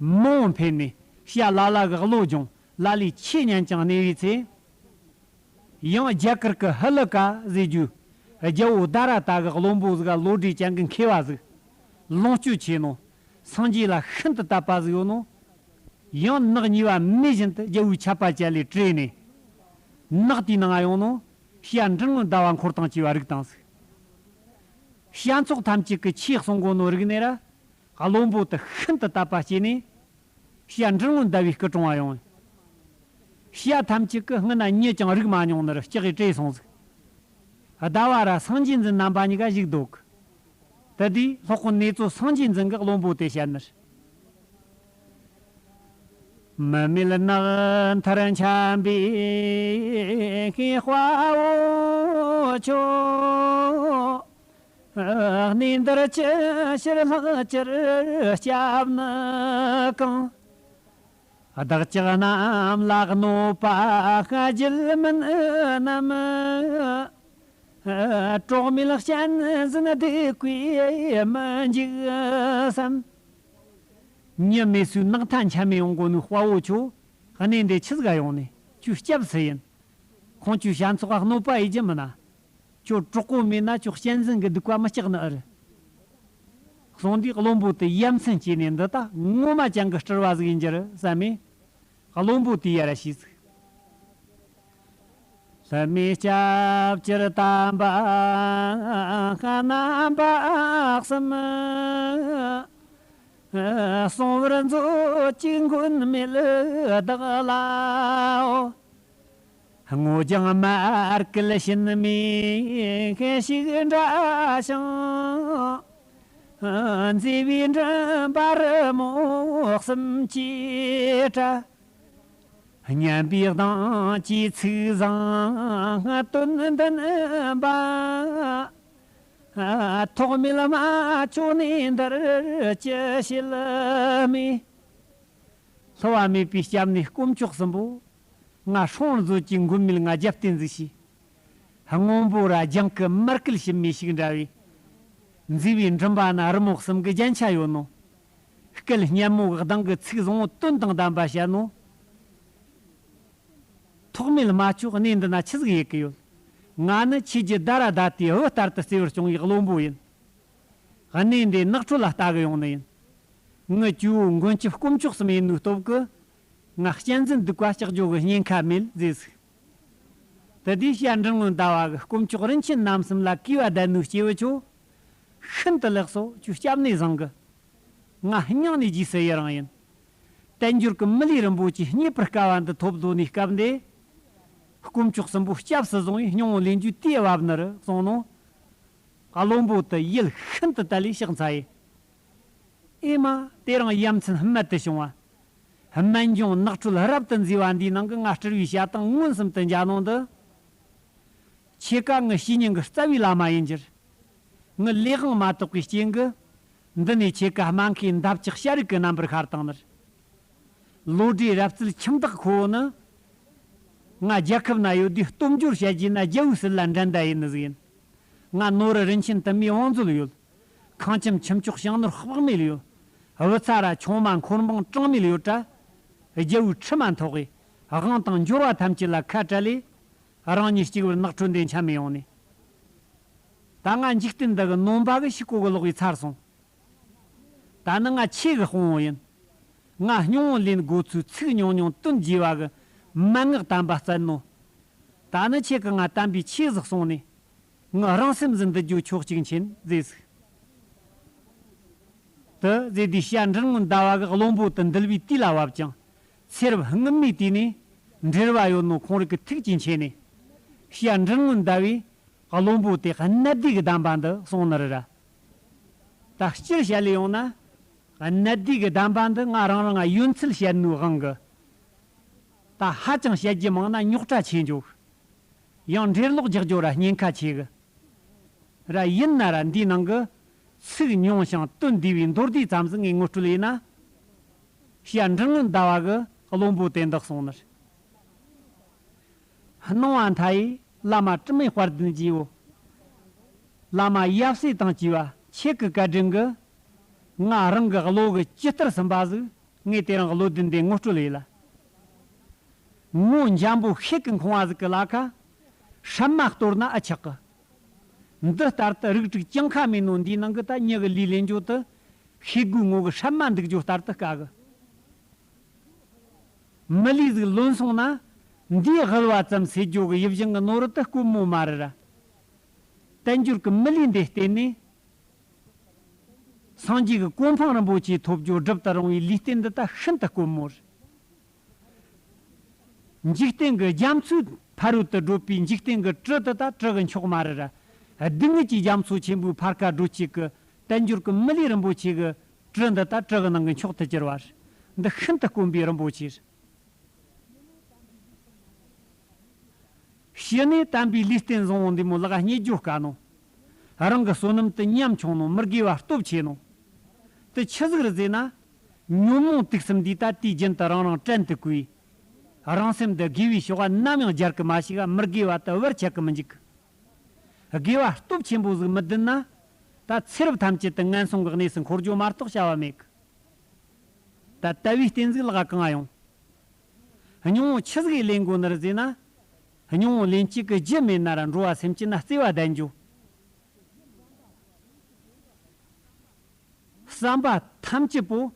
མང་བོ་འཕེལ་ནས་བྱ་ལ་ལ་གི་བློ་སྦྱོང་ལ་ལས་ཆེས་ཉན་ཅིང་གནས་པའི་ཚེ། ཡང་རྒྱ་གར་གི་ཧི་ལི་ཀ་ཟེར་རྒྱུ། རྒྱལ་པོ་དྷ་ར་ཏ་གི་བློན་པོ་ཟིག་ག་བློ་གྲོས་ཅན་གི་མཁས་པ་ཟིག་ལོངས་སྤྱོད་ཆེ་ནོ། སངས་རྒྱས་ལ་ཤིན་ཏུ་དད་པ་ཟིག་ཡོད་ནོ། ཡང་ནགས་གཉིས་པ་མེ་བཞིན་དུ་རྒྱལ་པོའི་ཆད་པ་བཅད་ལས་བྲོས་ནས། ནགས་དེའི་ནང་ཡོང་ནོ། བྱ་འབྲིང་བུ་ཟླ་བ་འཁོར་དང་བཅས་པ་རིག་དང་ཟིག་བྱ་ཚོགས་ཐམས་ཅད་ཀྱི་ཆོས་གསུང་གོ་ནོ་རིག་ནས་ར། བློན་པོ་དེ་ཤིན་ཏུ་དད་པ་སྐྱེས་ནས། བྱ་འབྲིང་བུ་ཟླ་བའི་སྐུ་དྲུང་བ་ཡོང་། བྱ་ཐམས་ཅད་ཀྱིས་སྔོན་ན་ཉིད་ཀྱང་རིག་མ་མྱོང་ནི་ར་སྐྲག་གིས་བྲོས་སོང་ཟིག་ཟླ་བ་ར་སངས་རྒྱས་འཛིན་རྣམ་པ་གཉིས་ཀ་བཞུགས་འདུག་དེ་དུས་སློབ་དཔོན་ནེ་ཙོ་སངས་རྒྱས་འཛིན་གྱིས་བློན་པོ་དེ་བཤད་ནི། མི་མེད་ནགས་མཐར་འཁྱམས་པའི་དཔའ་བོ་ཁྱོད། གནས་འདིར་ཅི་ཕྱིར་ལྷག་ཅེས་སྐྱབས་ནི་གང་། བདག་ཅག་རྣམས་ལ་གནོད་པ་བརྒྱུད་མིན་ནམ། གྲོགས་མེད་གཅན་གཟན་སྡིག་གིས་མི་འཇིགས་སམ། མྱི་མེད་སའི་ནགས་མཐའ་འཁྱམས་མི་ཡོང་གོ་ནི་དཔའ་བོ་ཁྱོད། གནས་འདི་ཆི་ཟིག་ག་ཡོང་ནས་ཁྱོད་སྐྱབས་སུ་ཡིན། ཁོང་ཁྱོད་བྱ་ཚོགས་གནོད་པ་ཡེད་རྒྱུ་མིན་ན། ཁྱོད་གྲོགས་པོ་མེད་ན་ཁྱོད་གཅན་གཟན་གྱི་སྡིག་པ་མི་སྐྱག་ནི་ཨེ་རེད། གསུངས་དུས་བློན་པོ་དེ་ཡ་མཚན་སྐྱེས་ནས་འདི་ད་ངོ་མ་ཅང་གི་སྤྲུལ་བ་ཟིག་ཡིན་རྒྱུ་རེད་བསམ་མས། བློན་པོ་དེས་ཡར་ཞུས་ཟིག་ལྷ་མོའི་སྐྱབས་ཀྱིས་དམ་པ་རྣམ་པ་གསུམ། གསང་བར་མཛོད་ཅིག་མགོན་མེད་བདག་ལའོ། སྔོ་ལྗང་མར་གད་ཕྱིན་མའི་ཤིང་འདྲ་ཞིང་། མཛེས་པའི་མགྲིན་པ་རི་མོ་གསུམ་གྱིས་སྤྲས། སྙན་པའི་གདངས་ཀྱི་ཚིག་བཟང་དོན་ལྡན་པ། ཐོགས་མེད་མ་ཁྱོད་གནས་འདིར་ཅི་བྱེད་མོས། བསླུ་བ་མེད་པའི་སྐྱབས་གནས་དཀོན་མཆོག་གསུམ་པོ། ང་སྲོང་མཛོད་ཀྱི་མགོན་མེད་ང་རྒྱབ་རྟེན་ཟིག་བྱོས། སྔོན་པོ་ར་ལྗང་གི་མར་གད་ཕྱིན་མའི་ཤིང་འདྲ་བའི། མཛེས་པའི་མགྲིན་པ་ན་རི་མོ་གསུམ་གྱི་རྒྱན་ཆ་ཡོད་ནོ། སྐད་སྙན་མོ་གི་གདངས་ཀྱི་ཚིག་བཟང་བོ་དོན་དང་ལྡན་པ་བཤད་ནོ། ཐོགས་མེད་མ་ཁྱོད་གནས་འདི་ན་ཆི་ཟིག་ཡེད་གི་ཡོད། ང་ནི་ཆོས་རྗེ་དྷ་ར་དྷ་ཏིའི་བུ་ལྟར་དུ་བརྩེ་བར་སྐྱོང་བའི་བློན་པོ་ཡིན། གནས་འདི་ནགས་ཁྲོད་ལ་ལྟ་གི་ཡོང་ནི་ཡིན། ངའི་ཇོ་བོ་མགོན་སྐྱབས་དཀོན་མཆོག་གསུམ་ཡིན་ནོའི་སྟོབས་ཀྱིས། ང་གཅན་གཟན་སྡིག་པ་བཤགས་རྒྱུ་གི་ཉེན་ཁ་མེད་ཟེར་ཟིག་དེ་དུས་བྱ་འབྲིང་བུ་ཟླ་བ་གིས་དཀོན་མཆོག་རིན་ཆེན་རྣམ་གསུམ་ལ་གུས་པ་ལྡན་ནོའི་སྐྱེས་བུ་ཁྱོད། ཤིན་ཏུ་ལེགས་སོ། ཁྱོད་སྐྱབས་གནས་བཟང་གི། ང་སྙིང་ནས་རྗེས་སུ་ཡི་རང་ཡིན། དལ་འབྱོར་གྱི་མི་ལུས་རིན་པོ་ཆེ་རྙེད་པར་དཀའ་བ་འདི་ཐོབ་དོ་ནས་སྐབས་འདི། དཀོན་མཆོག་གསུམ་པོ་སྐྱབས་སུ་བཟུང་བའི་སྙིང་པོ་ལེན་རྒྱུའི་དུས་བབ་ནི་རེད་གསུངས་ནོ། བློན་པོ་དེ་ཡིད་ཤིན་ཏུ་དལ་ལས་ཕྱག་འཚལ་ཡི། ཨེ་མ། དེ་རིང་ཡ་མཚན་རྨད་དུ་བྱུང་བ། སྨན་ལྗོངས་ནགས་ཁྲོད་རབ་ཏུ་མཛེས་པ་འདིའི་ནང་གི་ང་སྤྲུལ་བའི་ཞལ་ཐང་མངོན་སུམ་དུ་མཇལ་ནོ་འདི། ཁྱེད་ཀ་ངི་བཤེས་གཉེན་གྱི་རྩ་བའི་བླ་མ་ཡིན་གྱི། ངི་ལས་དབང་མ་དག་པའི་རྐྱེན་གྱིས། འདི་ནས་ཁྱེད་ཀ་སྨན་ཁའི་འདབ་ཆགས་ཤ་རུས་ཀྱི་རྣམ་པར་ཤར་བཏང་ནི་རེད། ལོ་འབྲས་རབ་བརྩིས་ཁྱིམ་བདག་ཁོ་བོ་ནི། ང་རྒྱལ་ཁབ་ན་ཡོད་དུས་སྟོབས་འབྱོར་བཤད་རྒྱུ་ན་རྒྱལ་བོའི་སྲིད་ལ་འགྲན་ཟླ་ཡིན་ནི་ཟིག་ཡིན། ང་ནོར་རིན་ཆེན་དུ་མའི་བང་མཛོད་ཡོད། ཁང་ཁྱིམ་ཁྱུ་མཆོག་ཞིང་ནོར་དཔག་མེད་ཡོད། བུ་ཚ་ར་ཆུང་མ་འཁོར་འབངས་གྲངས་མེད་ཡོད་དྲ། རྒྱལ་བོའི་ཁྲི་མ་ཐོག་གི་དབང་དང་འབྱོར་བ་ཐམས་ཅད་ལ་ཁ་བྲལ་ལས། རང་ཉིད་གཅིག་པུར་ནགས་ཁྲོད་འདི་འཁྱམས་ཡོང་ནས། ད་ང་འཇིག་རྟེན་འདི་གི་ནོམ་པ་གི་ཕྱི་གོ་གི་ལོག་གི་ཚར་སོང་། ད་ནི་ང་ཆོས་གི་དཔོན་བོ་ཡིན། ང་སྙིང་པོ་ལེན་དགོས་ཚུལ་ཚིག་ཉུང་ཉུང་དོན་རྒྱས་པ་གི་མན་ངག་དམ་པ་བསྩལ་ནོ། ད་ནི་ཁྱེད་ཀྱིས་ང་དམ་པའི་ཆོས་ཟིག་གསུངས་ནས། ངི་རང་སེམས་ཟིག་འདུལ་རྒྱུ་ཁྱོད་གཅིག་མཁྱེན་ཟེར་ཟིག་དེ་ཟེར་དུས་བཤད་མགྲོན་དངོས་ཟླ་བ་གི་བློན་པོ་དེ་འདུལ་བའི་དུས་ལ་བབ་ཅིང་། ཚེ་རབས་སྔོན་མའི་དུས་ནས་འབྲེལ་བ་ཡོད་ནོ་ཁོང་རིགས་ཀྱི་ཐུགས་ཀྱི་མཁྱེན་ནས། བཤད་མགྲོན་དངོས་ཟླ་བས། བློན་པོ་དེ་གནད་བསྡུས་ཀྱི་གདམས་པ་འདི་གསུངས་ནི་རེད་ར། ད་སྤྱིར་བཤད་ལེ་ཡོང་ན། གནད་བསྡུས་ཀྱི་གདམས་པ་འདི་ང་རང་རང་ཡོན་ཚད་བཤད་ནོའི་དབང་གིས། ད་ཧ་ཅང་བཤད་རྒྱུ་མང་ན་རྙོག་དྲ་ཆེ་འགྱོ། ཡང་འགྲེལ་ལོག་རྒྱག་རྒྱུ་ར་ཉེན་ཁ་ཆེ་གི། ར་ཡིན་ན་ར་འདིའི་ནང་གི་ཚིག་ཉུང་ཞིང་དོན་འདུས་པའི་མདོར་བསྡུས་ཙམ་ཟིག་ངས་ངོ་སྤྲོད་ཡིན་ན། བཤད་མགྲོན་དངོས་ཟླ་བ་གི་བློན་པོ་དེ་འདི་གསུངས་ནི་རེད། སྣང་བ་མཐའ་ཡས་བླ་མ་དྲི་མེད་དཔལ་ལྡན་རྗེའོ། བླ་མ་ཡབ་སྲས་དང་བཅས་པ་ཁྱེད་ཀྱི་བཀའ་དྲིན་གྱིས། ང་རང་གི་བློ་གི་ཇི་ལྟར་ཟིན་པ་ཟིག་ངས་དེ་རིང་བློ་ལྡན་འདས་ངོ་སྤྲོད་ཡིན་ལ། ངོ་འཇམ་པོ་ཤེལ་གྱི་འཁོར་བ་ཟིག་གི་ལ་ཁ། སྲན་མ་གཏོར་ན་ཨ་ཆག་གི། འདི་ལྟར་དུ་རིགས་དྲུག་གྱངས་ཁ་མེད་ནོ་འདིའི་ནང་གི་ད་མྱི་གི་ལུས་ལེན་རྒྱུ་དུ། ཤེལ་སྒོའི་ངོ་གི་སྲན་མ་འདུག་རྒྱུ་ལྟར་དུ་དཀའ་གི། མི་ལུས་ཟིག་ལོན་སོང་ན། འདིའི་དབུལ་བ་ཙམ་སེལ་རྒྱུ་གི་ཡིད་བཞིན་གྱི་ནོར་བུ་དུ་དཀོན་མོ་མ་རེད་ར། དལ་འབྱོར་གྱི་མི་ལུས་འདི་བརྟེན་ནས། སངས་རྒྱས་ཀྱི་གོ་འཕང་རིན་པོ་ཆེ་ཐོབ་རྒྱུ་སྒྲུབ་ཏུ་རུང་བའི་ལུས་རྟེན་འདི་ད་ཤིན་ཏུ་དཀོན་མོ་རེད། འཇིག་རྟེན་གྱི་རྒྱ་མཚོའི་ཕ་རོལ་ཏུ་བགྲོད་པའི་འཇིག་རྟེན་གྱི་གྲུ་འདི་ད་གྲུ་གི་མཆོག་མ་རེད་ར། སྡུག་བསྔལ་གྱི་རྒྱ་མཚོ་ཆེན་པོའི་ཕར་ཁ་བགྲོད་བྱེད་ཀྱི་དལ་འབྱོར་གྱི་མི་ལུས་རིན་པོ་ཆེ་གི་གྲུ་འདི་ད་གྲུ་གི་ནང་གི་མཆོག་ཏུ་གྱུར་བ་རེད། འདི་ཤིན་ཏུ་དཀོན་པའི་རིན་པོ་ཆེ་རེད། ཕྱི་ནས་དམ་པའི་ལུས་རྟེན་བཟང་བོ་འདི་མོ་ལག་རྙེད་རྒྱུ་དཀའ་ནོ། རང་གི་བསོད་ནམས་དུ་ཉམ་ཆུང་ནོ། མི་དགེ་བ་སྟོབས་ཆེ་ནོ། དེ་ཆི་ཟིག་རེད་ཟེར་ན། ཉོན་མོངས་དུག་གསུམ་འདིས་ད་དུས་རྒྱུན་དུ་རང་རང་བྲན་དུ་བཀོལ། རང་སེམས་འདི་དགེ་བའི་ཕྱོགས་ནམ་ཡང་སྦྱར་གི་མ་ཞིག་མི་དགེ་བ་དུ་བར་ཆད་གི་མི་འཇུག་གི། དགེ་བ་སྟོབས་ཆེན་པོ་ཟིག་མི་ལྡན་ན། ད་ཚེ་རབས་ཐམས་ཅད་དུ་ངན་སོང་གི་གནས་སུ་འཁོར་རྒྱུ་མ་གཏོགས་བྱ་བ་མེད་གི། ད་ལྟ་བུའི་རྟེན་ཟིག་ལག་གང་ཡོང་། སྙིང་པོ་ཆི་ཟིག་ལེན་དགོས་ནི་རེད་ཟེར་ན། སྙིང་པོ་ལེན་བྱེད་ཀྱི་རྒྱུ་མེད་ན་ར་འགྲོ་བ་སེམས་ཅན་ན་བརྩེ་བ་ལྡན་རྒྱུ། བསམ་པ་ཐམས་ཅད་པོ།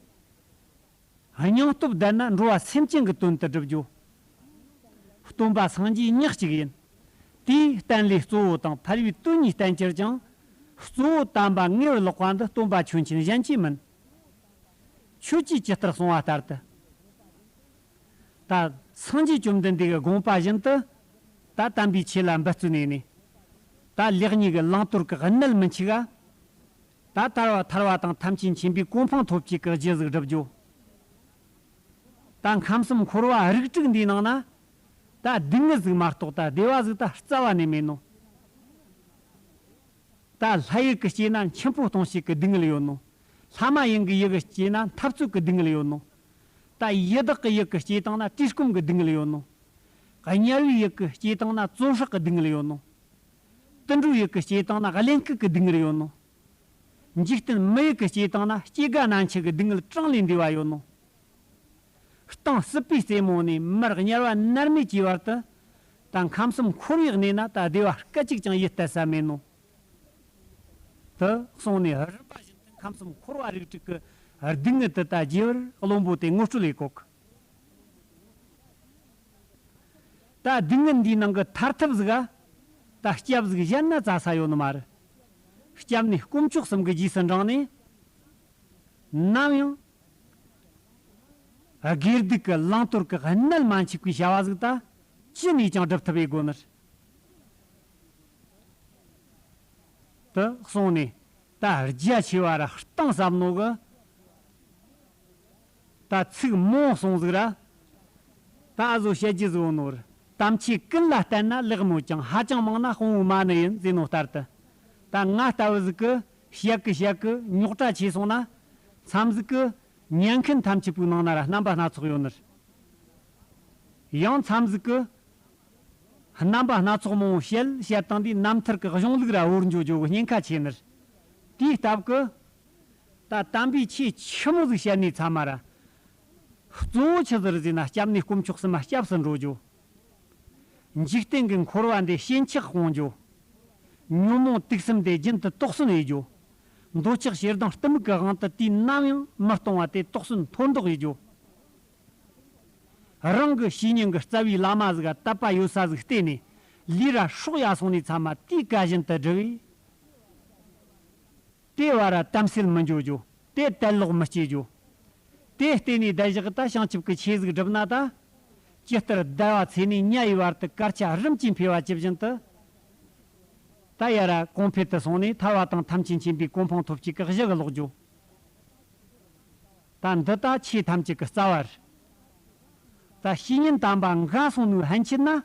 སྙིང་སྟོབས་ལྡན་ན་འགྲོ་བ་སེམས་ཅན་གྱི་དོན་དུ་བསྒྲུབ་རྒྱུ། སྟོན་པ་སངས་རྒྱས་ཉག་གཅིག་ཡིན། དེས་བསྟན་ལས་གཙོ་བོ་དང་ཕལ་བའི་དོན་གཉིས་བསྟན་གྱུར་ཀྱང་། གཙོ་བོ་དམ་པ་ངེས་པར་ལོག་པ་འདི་སྟོན་པ་ཁྱོད་མཁྱེན་གཞན་གྱིས་མིན། ཁྱོད་ཀྱིས་ཇི་ལྟར་གསུང་བ་ལྟར་དུ། ད་སངས་རྒྱས་བཅོམ་ལྡན་འདས་ཀྱི་དགོངས་པ་བཞིན་དུ། ད་དམ་པའི་ཆོས་ལ་འབད་བརྩོན་ནས་ནས། ད་ལེགས་ཉེས་ཀྱི་བླང་དོར་གྱི་གནད་མི་འཆུག་ག་ད་ཐར་བ་ཐར་བ་དང་ཐམས་ཅད་མཁྱེན་པའི་གོ་འཕང་ཐོབ་བྱེད་ཀྱི་རྒྱུ་ཟིག་བསྒྲུབ་རྒྱུ། ད་ཁམས་གསུམ་འཁོར་བ་རིགས་དྲུག་འདིའི་ནང་ན། ད་སྡུག་བསྔལ་ཟིག་མ་གཏོགས་ད་བདེ་བ་ཟིག་ད་རྩ་བ་ནས་མེད་ནོ། ད་ལྷ་ཡུལ་གྱི་སྐྱེས་ན་འཆི་འཕོ་ལྟུང་བྱེད་ཀྱི་སྡུག་བསྔལ་ཡོད་ནོ། ལྷ་མ་ཡིན་གྱི་ཡུལ་གྱི་སྐྱེས་ན་འཐབ་རྩོད་ཀྱི་སྡུག་བསྔལ་ཡོད་ནོ། ད་ཡི་དྭགས་ཀྱི་ཡུལ་གྱི་སྐྱེས་བཏང་ན་བཀྲེས་སྐོམ་གྱི་སྡུག་བསྔལ་ཡོད་ནོ། དམྱལ་བའི་ཡུལ་གྱི་སྐྱེས་བཏང་ན་བཙོན་ཧྲག་གི་སྡུག་བསྔལ་ཡོད་ནོ། དུད་འགྲོའི་ཡུལ་གྱི་སྐྱེས་བཏང་ན་གླེན་ལྐུགས་ཀྱི་སྡུག་བསྔལ་ཡོད་ནོ། འཇིག་རྟེན་མི་ཡུལ་གྱི་སྐྱེས་བཏང་ན་སྐྱེ་རྒ་ན་འཆི་གི་སྡུག་བསྔལ་གྲངས་ལས་འདས་པ་ཡོད་ནོ། གཏིང་སྲིད་པའི་རྩེ་མོ་ནས་མར་དམྱལ་བ་མནར་མེད་ཀྱི་བར་དུ། ད་ཁམས་གསུམ་འཁོར་བའི་གནས་ན་ད་བདེ་བ་སྐད་ཅིག་ཀྱང་ཡིད་གཏད་ས་མེད་ནོ། དུ་གསུངས་ནས་རིམ་པ་བཞིན་དུ་ཁམས་གསུམ་འཁོར་བ་རིགས་དྲུག་གི་སྡུག་བསྔལ་དུ་ད་རྒྱས་པར་བློན་པོ་དེ་ངོ་སྤྲོད་ལས་གོ་གི། ད་སྡུག་བསྔལ་འདིའི་ནང་གི་ཐར་ཐབས་ཟིག་ག་ད་སྐྱབས་ཟིག་གཞན་ན་བཙལ་ས་ཡོད་ནི་མ་རེད། སྐྱབས་གནས་དཀོན་མཆོག་གསུམ་གྱི་རྗེས་སུ་འབྲངས་ནས། ནམ་ཡང་། དགེ་སྡིག་གི་བླང་དོར་གྱི་གནད་མ་འཆུག་པའི་བྱ་བ་ཟིག་ད་ཅི་ནས་ཀྱང་སྒྲུབ་ཐུབ་ཡེ་དགོས་ནི། དུ་གསུངས་ནས། ད་རྒྱ་ཆེ་བ་ར་གཏིང་ཟབ་ནོ་གི། ད་ཚིག་མང་སོང་ཟིག་ར། ད་ཨ་ཟོ་བཤད་རྒྱུ་ཟིག་ཡོད་ནོ་ར། དམ་ཆོས་ཀུན་ལ་བརྟེན་ན་ལེགས་མོད་ཀྱང་། ཧ་ཅང་མང་ན་དཔང་བོའི་མ་ཎི་ཡིན་ཟེར་ནོ་ལྟར་དུ། ད་ང་ལྟ་བུ་ཟིག་གི་བཤད་གི་བཤད་གི་རྙོག་དྲ་ཆེ་སོང་ན། མཚམས་ཟིག་གི་ཉན་མཁན་ཐམས་ཅད་པོའི་ནང་ན་ར་རྣམ་པ་སྣ་ཚོགས་ཡོད་ནི་ར། ཡང་མཚམས་ཟིག་གི་རྣམ་པ་སྣ་ཚོགས་མང་བོ་བཤད་བཤད་བཏང་དུས་རྣམ་ཐར་གྱི་གཞུང་ལུགས་ར་བོར་འགྱོ་འགྱོ་གི་ཉེན་ཁ་ཆེ་ནི་ར། དེའི་སྟབས་ཀྱིས། ད་དམ་པའི་ཆོས་ཆི་མོ་ཟིག་བཤད་ནས་ཚང་མ་ར། གཙོ་བོ་ཆི་ཟིག་རེད་ཟེར་ན། སྐྱབས་གནས་དཀོན་མཆོག་གསུམ་མ་སྐྱབས་སུ་འགྲོ་རྒྱུ། འཇིག་རྟེན་གྱི་འཁོར་བ་འདི་ཞེན་ཆགས་སྤོང་རྒྱུ། ཉོན་མོངས་དུག་གསུམ་དེ་རྒྱུན་དུ་དོགས་ཟོན་ཡེད་རྒྱུ། འདོད་ཆགས་ཞེ་སྡང་གཏི་མུག་གི་དབང་དུ་དུས་ནམ་ཡང་མི་གཏོང་བ་དེ་དོགས་ཟོན་མཐོར་འདེགས་ཡེད་རྒྱུ། རང་གི་བཤེས་གཉེན་གྱི་རྩ་བའི་བླ་མ་ཟིག་ག་དད་པ་ཡོད་ས་ཟིག་བལྟས་ནས། ལུས་ར་སྲོག་ཡར་སོང་ནས་ཚང་མ་དེའི་བཀའ་བཞིན་དུ་སྒྲུབ་པས། དེ་བར་ར་དམ་སེལ་མི་འགྱོ་རྒྱུ། དེ་དད་ལོག་མི་སྐྱེ་རྒྱུ། དེ་བརྟེན་ནས་བསྡད་བཞག་ད་བྱང་ཆུབ་ཀྱི་ཆོས་ཟིག་བསྒྲུབས་ན་ད། ཇི་ལྟར་ཟླ་བ་ཚེས་ནས་ཉ་ཡི་བར་དུ་སྐར་ཆ་རིམ་གྱིས་འཕེལ་བ་ཇི་བཞིན་དུ། ད་ཡར་ར་གོང་འཕེལ་དུ་སོང་ནས། ཐར་པ་དང་ཐམས་ཅད་མཁྱེན་པའི་གོ་འཕང་ཐོབ་བྱེད་ཀྱི་གཞི་གི་ལོག་རྒྱུ། ད་འདི་ད་ཆོས་ཐམས་ཅད་ཀྱི་རྩ་བ་རེད། ད་བཤེས་གཉེན་དམ་པ་འགའ་སོང་ནོའི་ཕན་ཆད་ན།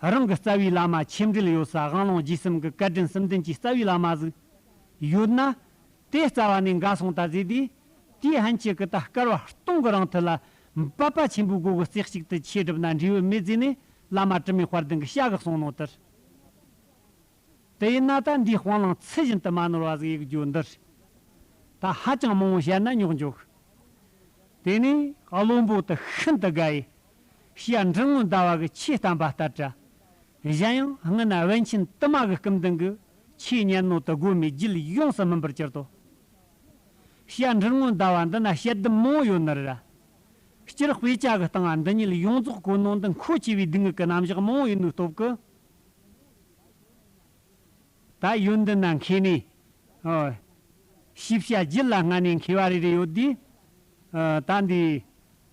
རང་གི་རྩ་བའི་བླ་མ་ཆོས་འབྲེལ་ཡོད་ས། དབང་ལུང་རྗེས་གསུམ་གྱི་བཀའ་དྲིན་གསུམ་ལྡན་གྱི་རྩ་བའི་བླ་མ་ཟིག་ཡོད་ན། དེ་རྩ་བ་ནས་འགའ་སོང་ད་ཟེར་དུས། དེའི་ཕན་ཆད་ཀྱི་ད་སྐལ་བ་སྟོང་གི་རིང་ཐུག་ལ། འབད་པ་ཆེན་པོའི་སྒོ་གི་རྩེ་གཅིག་ཏུ་ཆོས་བསྒྲུབས་ན་འབྲས་བུ་མེད་ཟེར་ནས། བླ་མ་དྲི་མེད་དཔལ་ལྡན་གྱིས་བཤད་གི་གསུངས་ནོ་ལྟར། དེ་ཡིན་ན་ད་འདིའི་སྤང་བླང་ཚུལ་བཞིན་དུ་མ་ནོར་བ་ཟིག་ཡེད་རྒྱུ་འདིར། ད་ཧ་ཅང་མང་བོ་བཤད་ན་རྙོག་འཇོག། དེ་ནས་བློན་པོ་དེ་ཤིན་ཏུ་དགའ་ཡི། ཤི་ཡ་འབྲི་སྔོན་ཟླ་བ་གི་ཆོས་བསྟན་པ་ལྟར་དྲ། གཞན་ཡང་སྔོན་ན་པཎ་ཆེན་དུ་མ་གི་སྐུ་མདུན་གི་ཆོས་ཉན་ནོ་དེ་དགོས་མེད་རྒྱུད་ཡོངས་སུ་སྨིན་པར་གྱུར་ཏོ། ཤི་ཡ་འབྲི་སྔོན་ཟླ་བ་འདི་ན་དཔྱད་སྡུམ་མང་བོ་ཡོད་ནི་རེད་ར། སྤྱིར་དཔེ་ཆ་གི་སྟེང་ང་འདི་ཉིད་ཡོངས་རྫོགས་གོ་ནོ་འདི་མཁོ་ཆེ་བའི་སྡུག་བསྔལ་གྱི་རྣམ་གཞག་མང་བོ་ཡོད་ནོའི་སྟོབས་ཀྱིས། ད་ཡོན་ཏན་ན་མཁས་ནས། ཨོ། ཤེས་བྱ་རྒྱུད་ལ་སྔ་ནས་མཁས་པ་རེ་རེ་ཡོད་དུས། ཨ། ད་འདི་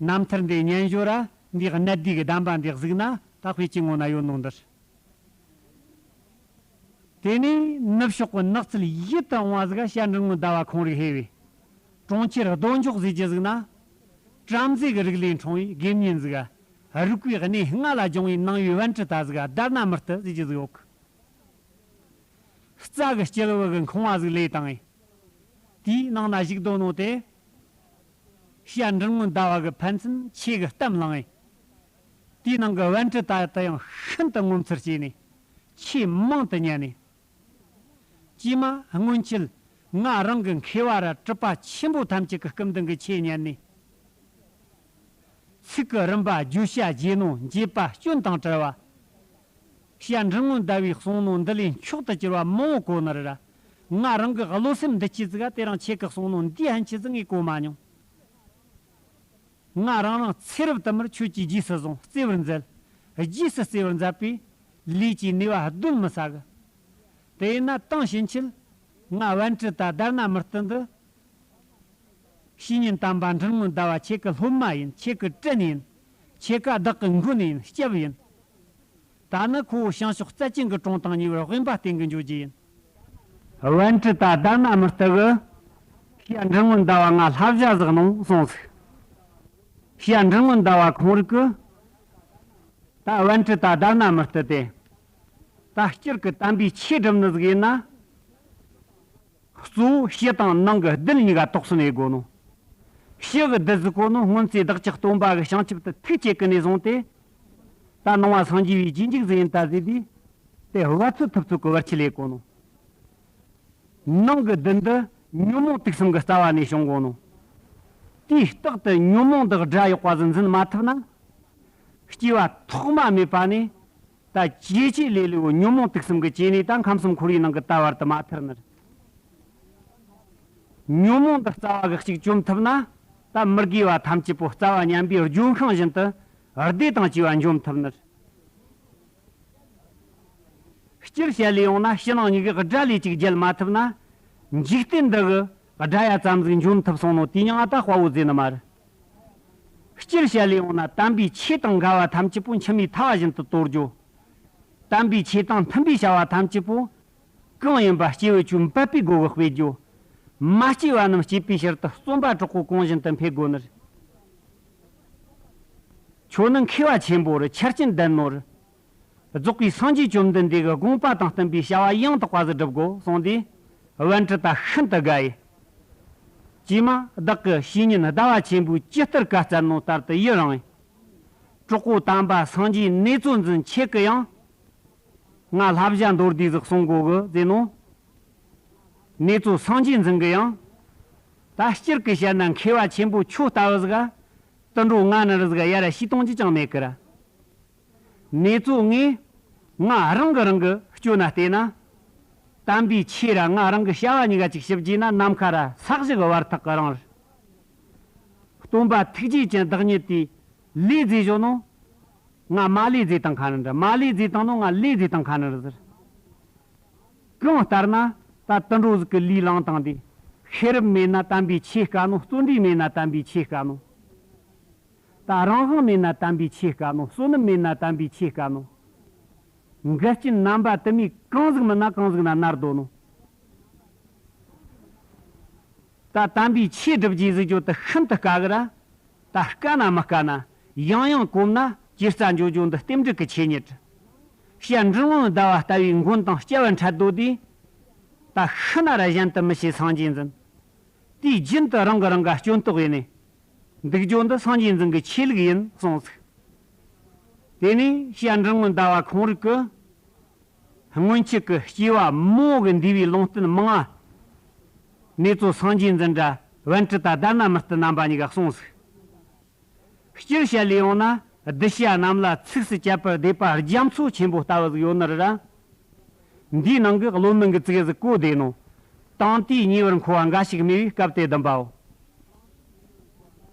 རྣམ་ཐར་འདི་ཉན་ཞོར་ར་འདི་གནད་བསྡུས་ཀྱི་གདམས་པ་འདི་གཟིགས་ན་ད་དཔེ་ཅི་ངོ་ན་ཡོད་ནོ་འདིར། དེ་ནས་ནུབ་ཕྱོགས་ཀྱི་ནགས་ཚལ་ཡིད་དུ་འོང་བ་ཟིག་ག་ཤི་ཡ་འབྲི་སྔོན་ཟླ་བ་ཁོང་རིག་ཧེ་བས། གྲོང་ཁྱེར་རྡོ་འཇོག་ཟེར་གྱི་ཟིག་ན། བྲམ་ཟེ་གི་རིགས་ལས་འཁྲུངས་པའི་དགེ་བསྙེན་ཟིག་ག་རིག་པའི་གནས་ལྔ་ལ་སྦྱོང་བའི་ནང་པའི་པཎྜི་ཏ་ཟིག་ག་དྷར་ཎ་མི་ཏི་ཟེར་གྱི་ཟིག་ཡོད་གི། རྩྭ་གི་སྐྱེ་བོ་གི་འཁང་བ་ཟིག་ལས་བཏང་ངས། དེའི་ནང་ན་བཞུགས་དོ་ནོ་དེ། ཤི་ཡ་འབྲི་སྔོན་ཟླ་བ་གི་ཕན་ཚུན་ཆོས་གི་གཏམ་བླངས་ངས། དེའི་ནང་གི་པཎྜི་ཏ་དེ་ཡང་ཤིན་ཏུ་ངོ་མཚར་སྐྱེས་ནས། ཆོས་མང་དུ་ཉན་ནས། ཀྱེ་མ་སྔོན་ཆད་ང་རང་གི་མཁས་པ་ར་གྲུབ་པ་ཆེན་པོ་ཐམས་ཅད་ཀྱི་སྐུ་མདུན་གྱི་ཆོས་ཉན་ནས། ཚིག་གི་རིམ་པ། བརྗོད་བྱ་རྗེས་ནོ། འགྱེད་པ། སྐྱོན་དང་བྲལ་བ། ཤི་ཡ་འབྲི་སྔོན་ཟླ་བས་གསུངས་ནོ་འདི་ལས་མཆོག་ཏུ་གྱུར་པ་མང་བོ་གོ་ནི་རེད་ར། ང་རང་གི་བློ་སེམས་འདི་སྐྱིད་ཟིག་ག་དེ་རིང་ཁྱེད་ཀྱིས་གསུངས་ནོ་འདིའི་ཕན་ཆད་ཟིག་ངས་གོ་མ་མྱོང་། ང་རང་རང་ཚེ་རབས་དུ་མར་ཁྱོད་ཀྱིས་རྗེས་སུ་བཟུང་། བརྩེ་བར་མཛད། རྗེས་སུ་བརྩེ་བར་མཛད་པས་ལས་ཀྱི་ནུས་པ་གདོན་མི་ཟ་གི། དེས་ན་དེང་ཕྱིན་ཆད་ང་པཎྜི་ཏ་དྷར་ཎ་མི་ཏི་འདི། བཤེས་གཉེན་དམ་པ་འབྲི་སྔོན་ཟླ་བ་ཁྱེད་ཀྱི་སློབ་མ་ཡིན། ཁྱེད་ཀྱི་བྲན་ཡིན། ཁྱེད་ཀ་བདག་གི་མགོན་ཡིན། སྐྱབས་ཡིན། ད་ནི་ཁོ་བོ་བྱང་ཕྱོགས་རྩ་ཅན་གྱི་གྲོང་དང་ཉེ་བར་དབེན་པ་བསྟེན་གྱི་འགྱོ་རྒྱུ་ཡིན། པཎྜི་ཏ་དྷར་ཎ་མི་ཏི་གིས་ཤི་ཡ་འབྲི་སྔོན་ཟླ་བ་ང་བསླབ་བྱ་ཟིག་གནང་གསུངས་ཟིག། ཤི་ཡ་འབྲི་སྔོན་ཟླ་བ་ཁོང་རིག་གིས་ད་པཎྜི་ཏ་དྷར་ཎ་མི་ཏི་དེ་ད་སྤྱིར་གྱི་དམ་པའི་ཆོས་སྒྲུབ་ནི་ཟིག་ཡིན་ན། གཙོ་བོ་ཕྱི་དང་ནང་གི་རྡུལ་གཉིས་ཀ་དོགས་ཟོན་ཡེད་དགོས་ནོ། ཕྱི་གི་རྡུལ་ཟེར་གོ་ནོ་སྔོན་ཚེ་བདག་ཅག་སྟོན་པ་གི་བྱང་ཆུབ་ཏུ་ཐུག་བྱེད་ཀྱི་ནས་བཟུང་སྟེ། ད་ནང་པ་སངས་རྒྱས་པའི་རྗེས་འཇུག་ཟིག་ཡིན་ད་ཟེར་དུས། དེ་བ་ཚོད་ཐུབ་ཚོད་ཀྱི་བར་ཆད་ལས་གོ་ནོ། ནང་གི་རྡུལ་འདི་ཉོན་མོངས་དུག་གསུམ་གྱི་རྩ་བ་ནས་བྱུང་གོ་ནོ། དུས་རྟག་ཏུ་ཉོན་མོངས་འདི་དགྲ་ཡག་པ་ཟིག་འཛིན་མ་ཐུབ་ན། སྐྱེ་བ་ཐོག་མ་མེད་པ་ནས། ད་ཇེ་ཆེ་ལས་ལས་བོ་ཉོན་མོངས་དུག་གསུམ་གྱི་སྐྱེ་གནས་ད་ཁམས་གསུམ་འཁོར་བའི་ནང་གི་ད་བར་དུ་མ་ཐར་ནི་རེད། ཉོན་མོངས་འདི་རྩ་བ་གི་གཅིག་བཅོམ་ཐུབ་ན། ད་མི་དགེ་བ་ཐམས་ཅད་པོ་རྩ་བ་ཉམས་པའི་ལྗོན་ཤིང་བཞིན་དུ་བདེ་དང་བཅས་པ་འཇོམས་ཐུབ་ནི་རེད། སྤྱིར་བཤད་ལས་ཡོང་ན་ཕྱི་ནང་གཉིས་ཀྱི་དགྲ་ལས་གཅིག་རྒྱལ་མ་ཐུབ་ན། འཇིག་རྟེན་འདི་གི་དགྲ་ཡ་ཙམ་ཟིག་འཇོམས་ཐུབ་སོང་ནོ་དེའི་མྱིང་ང་ད་དཔའ་བོ་ཟེར་ནི་མ་རེད། སྤྱིར་བཤད་ལས་ཡོང་ན་དམ་པའི་ཆོས་དང་འགལ་བ་ཐམས་ཅད་པོ་མཆི་མའི་ཐལ་བ་བཞིན་དུ་དོར་རྒྱུ། དམ་པའི་ཆོས་དང་མཐུན་པའི་བྱ་བ་ཐམས་ཅད་པོ། གང་ཡིན་པ་སྐྱེས་བུ་ཆོས་འབད་པའི་སྒོ་གི་སྤེལ་རྒྱུ། མ་སྐྱེས་པ་རྣམས་སྐྱེས་པའི་ཕྱིར་དུ་བརྩོན་པ་དྲག་པོ་གོང་བཞིན་དུ་འཕེལ་དགོས་ནི་རེད། ཁྱོད་ནི་མཁས་པ་ཆེན་པོ་རེད། ཆ་རྐྱེན་ལྡན་ནོ་རེད། རྫོགས་པའི་སངས་རྒྱས་བཅོམ་ལྡན་འདས་ཀྱི་དགོངས་པ་དང་བསྟུན་པའི་བྱ་བ་ཡང་དག་པ་ཟིག་སྒྲུབ་དགོས་གསུངས་ཏེ། པཎྜི་ཏ་ཤིན་ཏུ་དགའ་ཡི། ཀྱེ་མ་བདག་གི་བཤེས་གཉེན་ཟླ་བ་ཆེན་པོས་ཇི་ལྟར་བཀའ་སྩལ་ནོ་ལྟར་དུ་ཡི་རང་ཡིན། གྲོགས་པོ་དམ་པ་སངས་རྒྱས་ནེ་ཙོ་འཛིན་ཁྱེད་ཀྱིས་ཡང་། ང་བསླབ་བྱ་མདོར་བསྡུས་ཟིག་གསུང་དགོས་གི་ཟེར་ནོ། ནེ་ཙོ་སངས་རྒྱས་འཛིན་གྱིས་ཡང་། ད་སྤྱིར་གྱི་བཤད་ན་མཁས་པ་ཆེན་པོ་ཁྱོད་ལྟ་བུ་ཟིག་ག་དུད་འགྲོ་ང་ནི་རི་ཟིག་ག་ཡར་ཤེས་གཏོང་རྒྱུ་ཅང་མེད་གི་ར། ནེ་ཙོ་ངས་ང་རང་གི་རང་གི་སྤྱོད་ན་བལྟས་ན། དམ་པའི་ཆོས་ར་ང་རང་གི་བྱ་བ་གཉིས་ཀ་ཅིག་ཞིབ་བགྱིས་ན་ནམ་མཁའ་ར་ས་གཞི་གི་བར་ཐག་གི་རིང་རེད། སྟོན་པ་ཐུགས་རྗེ་ཅན་བདག་ཉིད་དེ་ལས་མཛེས་བཞོ་ནོ། ང་མ་ལས་མཛེས་དང་ཁ་ནི་འདྲ། མ་ལས་མཛེས་དང་ནོ་ང་ལས་མཛེས་དང་ཁ་ནི་རེད་ཟེར། གང་ལྟར་ན་ད་དུད་འགྲོ་ཟིག་གི་ལུས་བླངས་བཏང་དུས། ཤེས་རབ་མེད་ན་དམ་པའི་ཆོས་དཀའ་ནོ། བརྩོན་འགྲུས་མེད་ན་དམ་པའི་ཆོས་དཀའ་ནོ། ད་རང་དབང་མེད་ན་དམ་པའི་ཆོས་དཀའ་ནོ། བསོད་ནམས་མེད་ན་དམ་པའི་ཆོས་དཀའ་ནོ། འགལ་རྐྱེན་རྣམ་པ་དུ་མའི་གང་ཟིག་མིན་ན་གང་ཟིག་ན་མནར་འདོད་ནོ། ད་དམ་པའི་ཆོས་སྒྲུབ་རྒྱུའི་ཟིག་རྒྱུ་དེ་ཤིན་ཏུ་དཀའ་གི་ར། ད་དཀའ་ན་མི་དཀའ་ན་ཡང་ཡང་གོམས་ན་ཇེ་རྩ་འགྲོ་རྒྱུ་འདི་རྟེན་འབྲེལ་གྱི་ཆོས་ཉིད། བཤད་འབྲིང་ངོ་ཟླ་བ་ལྟ་བུའི་མགོན་དང་སྐྱབས་འཕྲད་དོ་དེ། ད་ཤི་ན་ར་གཞན་དུ་མི་ཤེས་སངས་རྒྱས་འཛིན། དུས་རྒྱུན་དུ་རང་གིས་རང་ག་སྐྱོན་རྟོག་ཡེད་ནས་འདུག་རྒྱུ་འདི་སངས་རྒྱས་འཛིན་གྱི་ཆོས་ལུགས་ཡིན་གསུངས་ཟིག་དེ་ནས་བཤད་འབྲིང་ངོ་ཟླ་བ་ཁོང་རིགས་ཀྱིས། སྔོན་ཆད་ཀྱི་སྐྱེ་བ་མང་བོ་གི་འདས་པའི་ལུང་བསྟན་མང་ང་། ནེ་ཙོ་སངས་རྒྱས་འཛིན་དྲ་པཎྜི་ཏ་དྷརྨ་མུ་ཏི་རྣམ་པ་གཉིས་ཀ་གསུངས་ཟིག་སྤྱིར་བཤད་ལས་ཡོང་ན་གདུལ་བྱ་རྣམས་ལ་ཚིགས་སུ་བཅད་པར་བསྡེབས་པ་རྒྱ་མཚོ་ཆེན་པོ་ལྟ་བུ་ཟིག་ཡོད་ནི་རེད་ར། འདིའི་ནང་གི་བློ་མིན་གྱི་ཙིག་གེ་ཟིག་གོ་བདེ་ནོ། དེང་དུས་ཉེ་བར་མཁོ་བ་འགའ་ཞིག་སྨྲས་པའི་སྐབས་དེ་བདུན་པའོ།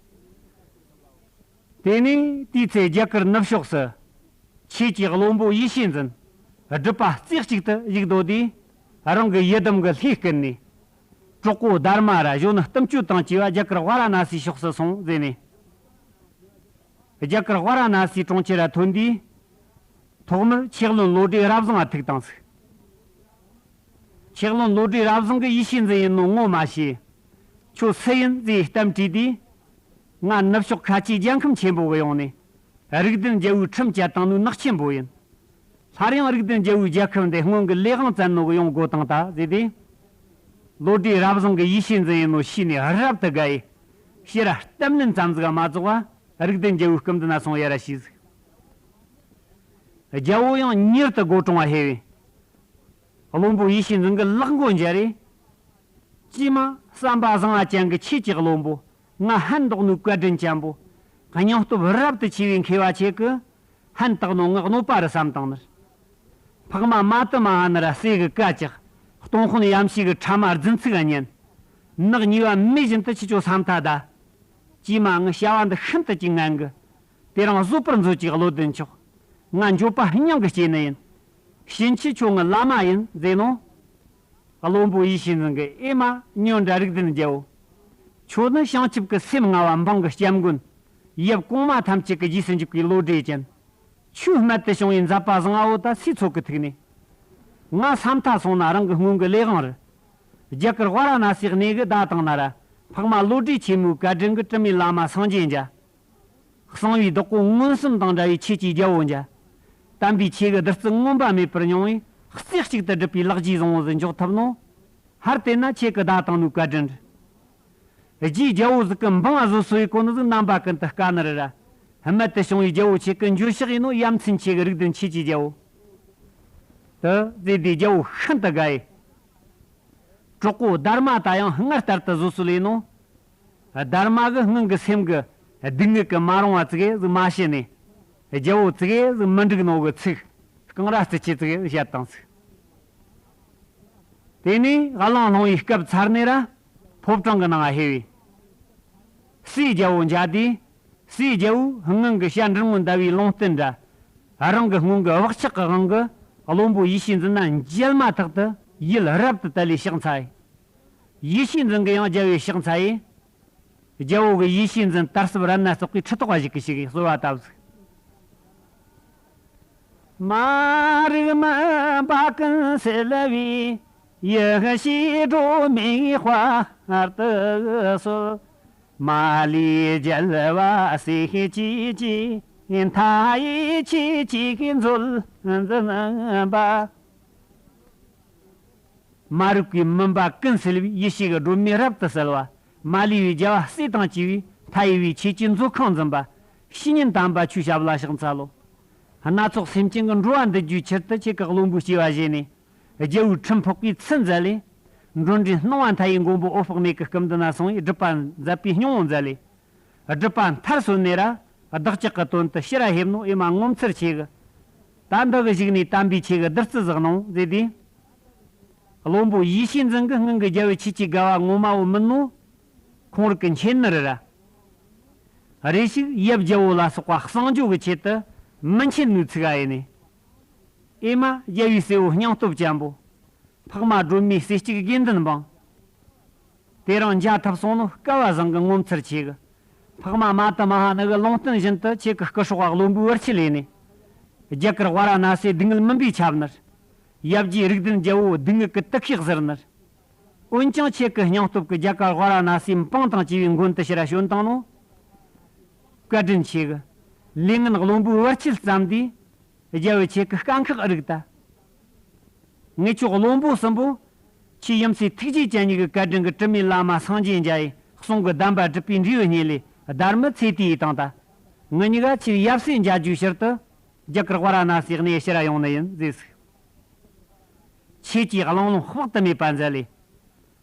དེ་ནས་དེའི་ཚེ་རྒྱ་གར་ནུབ་ཕྱོགས་སུ། ཆོས་ཀྱི་བློན་པོ་ཡེ་ཤེས་འཛིན། སྒྲུབ་པ་རྩེ་གཅིག་ཏུ་བཞུགས་སྡོད་དུས། རང་གི་ཡི་དམ་གྱི་ལྷས་བསྐུལ་ནས། གྲོགས་པོ་དྷརྨ་ར་གཞོན་ནུ་བསྟུན་གཅོད་དང་བཅས་པ་རྒྱ་གར་ཝཱ་ར་ཎ་སིའི་ཕྱོགས་སུ་སོང་ཟེར་ནས། རྒྱ་གར་ཝཱ་ར་ཎ་སིའི་གྲོང་ཁྱེར་ར་ཐོན་དུས། ཐོག་མར་ཆོས་བློན་བློ་གྲོས་རབ་བཟང་ང་ཐུག་བཏང་ཟིག་ཆོས་བློན་བློ་གྲོས་རབ་བཟང་གིས་ཡེ་ཤེས་འཛིན་ཡིན་ནོ་ངོ་མ་ཤེས། ཁྱོད་སུ་ཡིན་ཟེར་གཏམ་དྲིས་དུས། ང་ནུབ་ཕྱོགས་ཁ་ཆེའི་རྒྱལ་ཁམས་ཆེན་པོ་གི་ཡོང་ནས། རིགས་ལྡན་རྒྱལ་པོའི་ཁྲིམས་བཅད་བཏང་ནོའི་ནག་ཆེན་པོ་ཡིན། སླར་ཡང་རིགས་ལྡན་རྒྱལ་པོའི་རྒྱལ་ཁབ་འདི་སྔོན་གྱི་ལས་དབང་བཙན་ནོ་གི་ཡོང་སྒོ་དང་ད་ཟེར་ཏེ། བློ་གྲོས་རབ་བཟང་གིས་ཡེ་ཤེས་འཛིན་ཡིན་ནོ་ཤེས་ནས་རབ་ཏུ་དགའ་ཡི། ཕྱིར་ར་གཏམ་ལན་ཙམ་ཟིག་མ་རྫོགས་པ་རིགས་ལྡན་རྒྱལ་པོའི་སྐུ་མདུན་ན་སོང་ཡར་ར་ཞུས་ཟིག་རྒྱལ་པོ་ཡང་མྱུར་དུ་སྒོ་དྲུང་བ་ཕེབས་པས། བློན་པོ་ཡེ་ཤེས་འཛིན་གྱི་ལག་མགོ་འཇར་རེ། ཀྱེ་མ་བསམ་པ་བཟང་བ་ཅན་གྱི་ཆོས་ཀྱི་བློན་པོ། ང་ཕན་འདོགས་ནོའི་བཀའ་དྲིན་ཅན་པོ། སྙིང་སྟོབས་རབ་ཏུ་ཆེ་བའི་མཁས་པ་ཁྱེད་ཀྱིས་ཕན་བཏགས་ནོ་ང་གནོད་པ་རེད་བསམ་བཏང་ནི། འཕགས་མ་མ་ཏི་མ་ཧ་ནི་ར་སྲས་ཀྱི་བཀའ་བཅག་སྟོང་དཔོན་ཡམ་ཤི་གི་ཕྲ་མ་རྫུན་ཚིག་ག་ཉན། ནག་ཉེས་པ་མེད་བཞིན་དུ་ཁྱེད་ཆོ་ས་མཐའ་གདའ། ཀྱེ་མ་ངའི་བྱ་བ་འདི་ཤིན་ཏུ་ཀྱང་ངན་གི། དེ་རིང་བཟོད་པར་མཛོད་ཅིག་བློ་ལྡན་མཆོག་ང་འགྱོད་པ་སྙིང་གི་སྐྱེས་ནི་ཡིན། ཕྱིན་ཆད་ཁྱོད་ངའི་བླ་མ་ཡིན་ཟེར་ནོ། བློན་པོ་ཡེ་ཤེས་འཛིན་གྱིས་ཨེ་མ་ཉོན་དྲ་རིགས་ལྡན་རྒྱལ་པོ། ཁྱོད་ནི་བྱང་ཆུབ་ཀྱི་སེམས་མངའ་བ་འབངས་ཀྱི་སྐྱབས་མགོན། ཡབ་གོང་མ་ཐམས་ཅད་ཀྱི་རྗེས་སུ་འཇུག་པའི་བློ་གྲོས་ཅན། ཆོས་རྨད་དུ་བྱུང་བའི་མཛད་པ་བཟང་བོ་དང་སྲས་ཚོགས་ཀྱི་ཐུགས་ནས། ང་ས་མཐའ་སོང་ན་རང་གི་སྔོན་གྱི་ལས་དབང་རེད། རྒྱ་གར་ཝཱ་ར་ཎ་སིའི་གནས་གི་བདག་དང་ན་ར། འཕགས་མ་བློ་གྲོས་ཆེན་མོའི་བཀའ་དྲིན་གྱི་དྲི་མེད་བླ་མ་སངས་རྒྱས་འཇའ། གསང་བའི་བདག་པོ་མངོན་སུམ་དང་འདྲ་བའི་ཆོས་ཀྱི་རྒྱལ་པོ་འཇའ། དམ་པའི་ཆོས་ཀྱི་བདུད་རྩི་མངོན་པ་མེད་པར་མྱོང་བས་རྩེ་གཅིག་ཏུ་སྒྲུབ་པའི་ལག་རྗེས་བཟང་བོ་ཟིག་འཇོག་ཐུབ་ནོ། ཧར་བལྟས་ན་ཁྱེད་ཀྱི་བདག་དང་ནོའི་བཀའ་དྲིན། རྗེའི་རྒྱལ་པོ་ཟིག་གི་འབངས་བཟོད་གསོལ་བའི་གོ་ནོ་ཟིག་རྣམ་པ་ཀུན་ཏུ་དཀའ་ནི་རེད་ར། རྨད་དུ་བྱུང་བའི་རྒྱལ་པོ་ཁྱེད་ཀྱི་འགྱོད་བཤགས་ཡིན་ནོ་ཡ་མཚན་ཆེ་གི་རིགས་ལྡན་ཆོས་ཀྱི་རྒྱལ་པོ། དུ་ཟེར་དུས་རྒྱལ་པོ་ཤིན་ཏུ་དགའ་ཡི། གྲོགས་པོ་དྷརྨ་ད་ཡང་སྔར་ལྟར་དུ་བཟོད་གསོལ་ཡིན་ནོ། དྷརྨ་གི་སྔོན་གི་སེམས་ཀྱི་སྡུག་བསྔལ་གྱི་མ་རུང་བ་ཙིག་གེ་ཟིག་མ་བཤད་ནས། རྒྱལ་པོ་ཙིག་གེ་ཟིག་མི་འགྲིག་ནོ་གི་ཚིག་རྐང་ར་རྩི་ཆེ་ཙིག་གེ་བཤད་བཏང་ཟིག་དེ་ནས་གླང་ལྷུང་བའི་སྐབས་ཚར་ནས་ར་ཕོ་བྲང་གི་ནང་ང་ཕེབས་པས། སྲས་རྒྱལ་པོ་མཇལ་དུས། སྲས་རྒྱལ་པོས་སྔོན་གྱི་བཤད་འབྲིང་ངོ་ཟླ་བའི་ལུང་བསྟན་འདྲ། རང་གི་སྔོན་གྱི་བག་ཆགས་ཀྱི་དབང་གིས་ བློན་པོ་ཡེ་ཤེས་འཛིན་ན་མཇལ་མ་ཐག་ཏུ་ཡིད་རབ་ཏུ་དད་ལས་ཕྱག་འཚལ་ཡི། ཡེ་ཤེས་འཛིན་གྱིས་ཡང་རྒྱལ་བོའི་ཕྱག་འཚལ་ཡི། རྒྱལ་བོ་གིས་ཡེ་ཤེས་འཛིན་དར་ཟབ་རབ་སྣ་ཚོགས་པའི་ཁྲི་ཐོག་ལ་བཞུགས་ཀྱི་ཞིག་གསོལ་བ་བཏབ་ཟིག། མ་རིག་མུན་པ་ཀུན་སེལ་བའི། ཡེ་ཤེས་སྒྲོན་མེའི་དཔལ་དུ་གསོལ། མ་ལུས་རྒྱལ་བ་སྲས་བཅས་ཀྱི། མཐའ་ཡས་ཆོས་ཀྱི་མཛོད་འཛིན་པ། མ་རིག་པའི་མུན་པ་ཀུན་སེལ་བའི་ཡེ་ཤེས་ཀྱི་སྒྲོན་མེ་རབ་ཏུ་གསལ་བ། མ་ལུས་པའི་རྒྱལ་བ་སྲས་དང་བཅས་པའི་མཐའ་ཡས་པའི་ཆོས་ཀྱི་མཛོད་ཁང་འཛིན་པ། བཤེས་གཉེན་དམ་པ་ཁྱོད་ཞབས་ལ་ཕྱག་འཚལ་ལོ། སྣ་ཚོགས་སེམས་ཅན་གྱི་འགྲོ་བ་འདུལ་རྒྱུའི་ཕྱིར་དུ་ཁྱེད་ཀྱི་བློན་པོའི་སྐྱེ་བ་བཞེས་ནས། རྒྱལ་བོའི་ཁྲིམས་ཕོག་པའི་ཚུལ་མཛད་ལས། མགྲོན་འདྲེན་སྣང་བ་མཐའ་ཡས་མགོན་པོ་འོད་དཔག་མེད་ཀྱི་སྐུ་མདུན་ན་སོང་བས་སྒྲུབ་པ་མཛད་པའི་སྙིང་པོ་མཛད་ལས། སྒྲུབ་པ་མཐར་སོན་ནས་ར་བདག་ཅག་གི་དོན་དུ་ཕྱིར་ཕེབས་ནོ། ཨེ་མ་ངོ་མཚར་ཆེ་གི། ད་འདི་གི་གཞུག་ནས་དམ་པའི་ཆོས་ཀྱི་བདུད་རྩི་ཟིག་གནང་ཟེར་དུས། བློན་པོ་ཡེ་ཤེས་འཛིན་གྱིས་སྔོན་གྱི་རྒྱལ་བོའི་ཆོས་ཀྱི་དགའ་བ་ངོ་མ་བོ་མིན་ནོ། ཁོང་རིག་གི་མཁྱེན་ནི་རེད་ར། རེ་ཞིག་ཡབ་རྒྱལ་བོ་ལ་སོགས་པ་གསང་སྦྱོར་གྱི་ཆེད་དུ་མི་མཁྱེན་ནོའི་ཚིག་ཨ་ཡིན་ནི། ཨེ་མ་རྒྱལ་བའི་སྲས་པོ་སྙིང་སྟོབས་ཅན་པོ། འཕགས་མ་སྒྲོལ་མའི་སྲས་གཅིག་དགེ་འདུན་འབངས། དེ་རིང་མཇལ་ཐུབ་སོང་ནོ་སྐལ་བ་བཟང་གི་ངོ་མཚར་ཆེ་གི། འཕགས་མ་མ་ཏི་མ་ཧཱ་ནི་གི་ལུང་བསྟན་བཞིན་དུ་ཁྱེད་ཀྱི་སྐུ་སྲོག་བློན་པོའི་བར་ཆད་ལས་ནས། རྒྱ་གར་ཝཱ་ར་ཎ་སིའི་སྡུག་བསྔལ་མུན་པའི་ཆབ་ནར། ཡབ་རྗེ་རིགས་ལྡན་རྒྱལ་བོ་སྡུག་བསྔལ་གྱི་དུ་ཁའི་གཟིར་ནར། འོན་ཀྱང་ཁྱེད་ཀྱི་སྙིང་སྟོབས་ཀྱིས་རྒྱ་གར་ཝཱ་ར་ཎ་སིའི་འབངས་དང་བཅས་པའི་མགོན་དུ་ཕྱིར་བྱོན་བཏང་ནོ། བཀའ་དྲིན་ཆེ་གི། ལས་ངན་བློན་པོའི་བར་ཆད་བརྩམས་དུས། རྒྱལ་བོས་ཁྱེད་ཀྱི་དཀའ་ཁག་རིག་ད། ངེད་ཆོ་བློན་པོ་གསུམ་པོ། ཁྱེད་ཡུམ་སྲས་ཐུགས་རྗེ་ཅན་ཉིད་ཀྱི་བཀའ་དྲིན་གྱིས་དྲི་མེད་བླ་མ་སངས་རྒྱས་མཇལ་ཡི་གསུང་གི་གདམས་པ་སྒྲུབ་པའི་འབྲས་བུ་བརྙེས་ལས་བདར་མི་ཚེ་དུས་ཡི་དང་ད། ང་གཉིས་ཀ་ཁྱེད་ཡབ་སྲས་མཇལ་རྒྱུའི་ཕྱིར་དུ། རྒྱ་གར་ཝཱ་ར་ཎ་སིའི་གནས་ཕྱིར་ཡོང་ནི་ཡིན་ཟེར་ཟིག། ཆོས་ཀྱི་གླེང་ལུང་དཔག་ཏུ་མེད་པ་མཛད་ལས།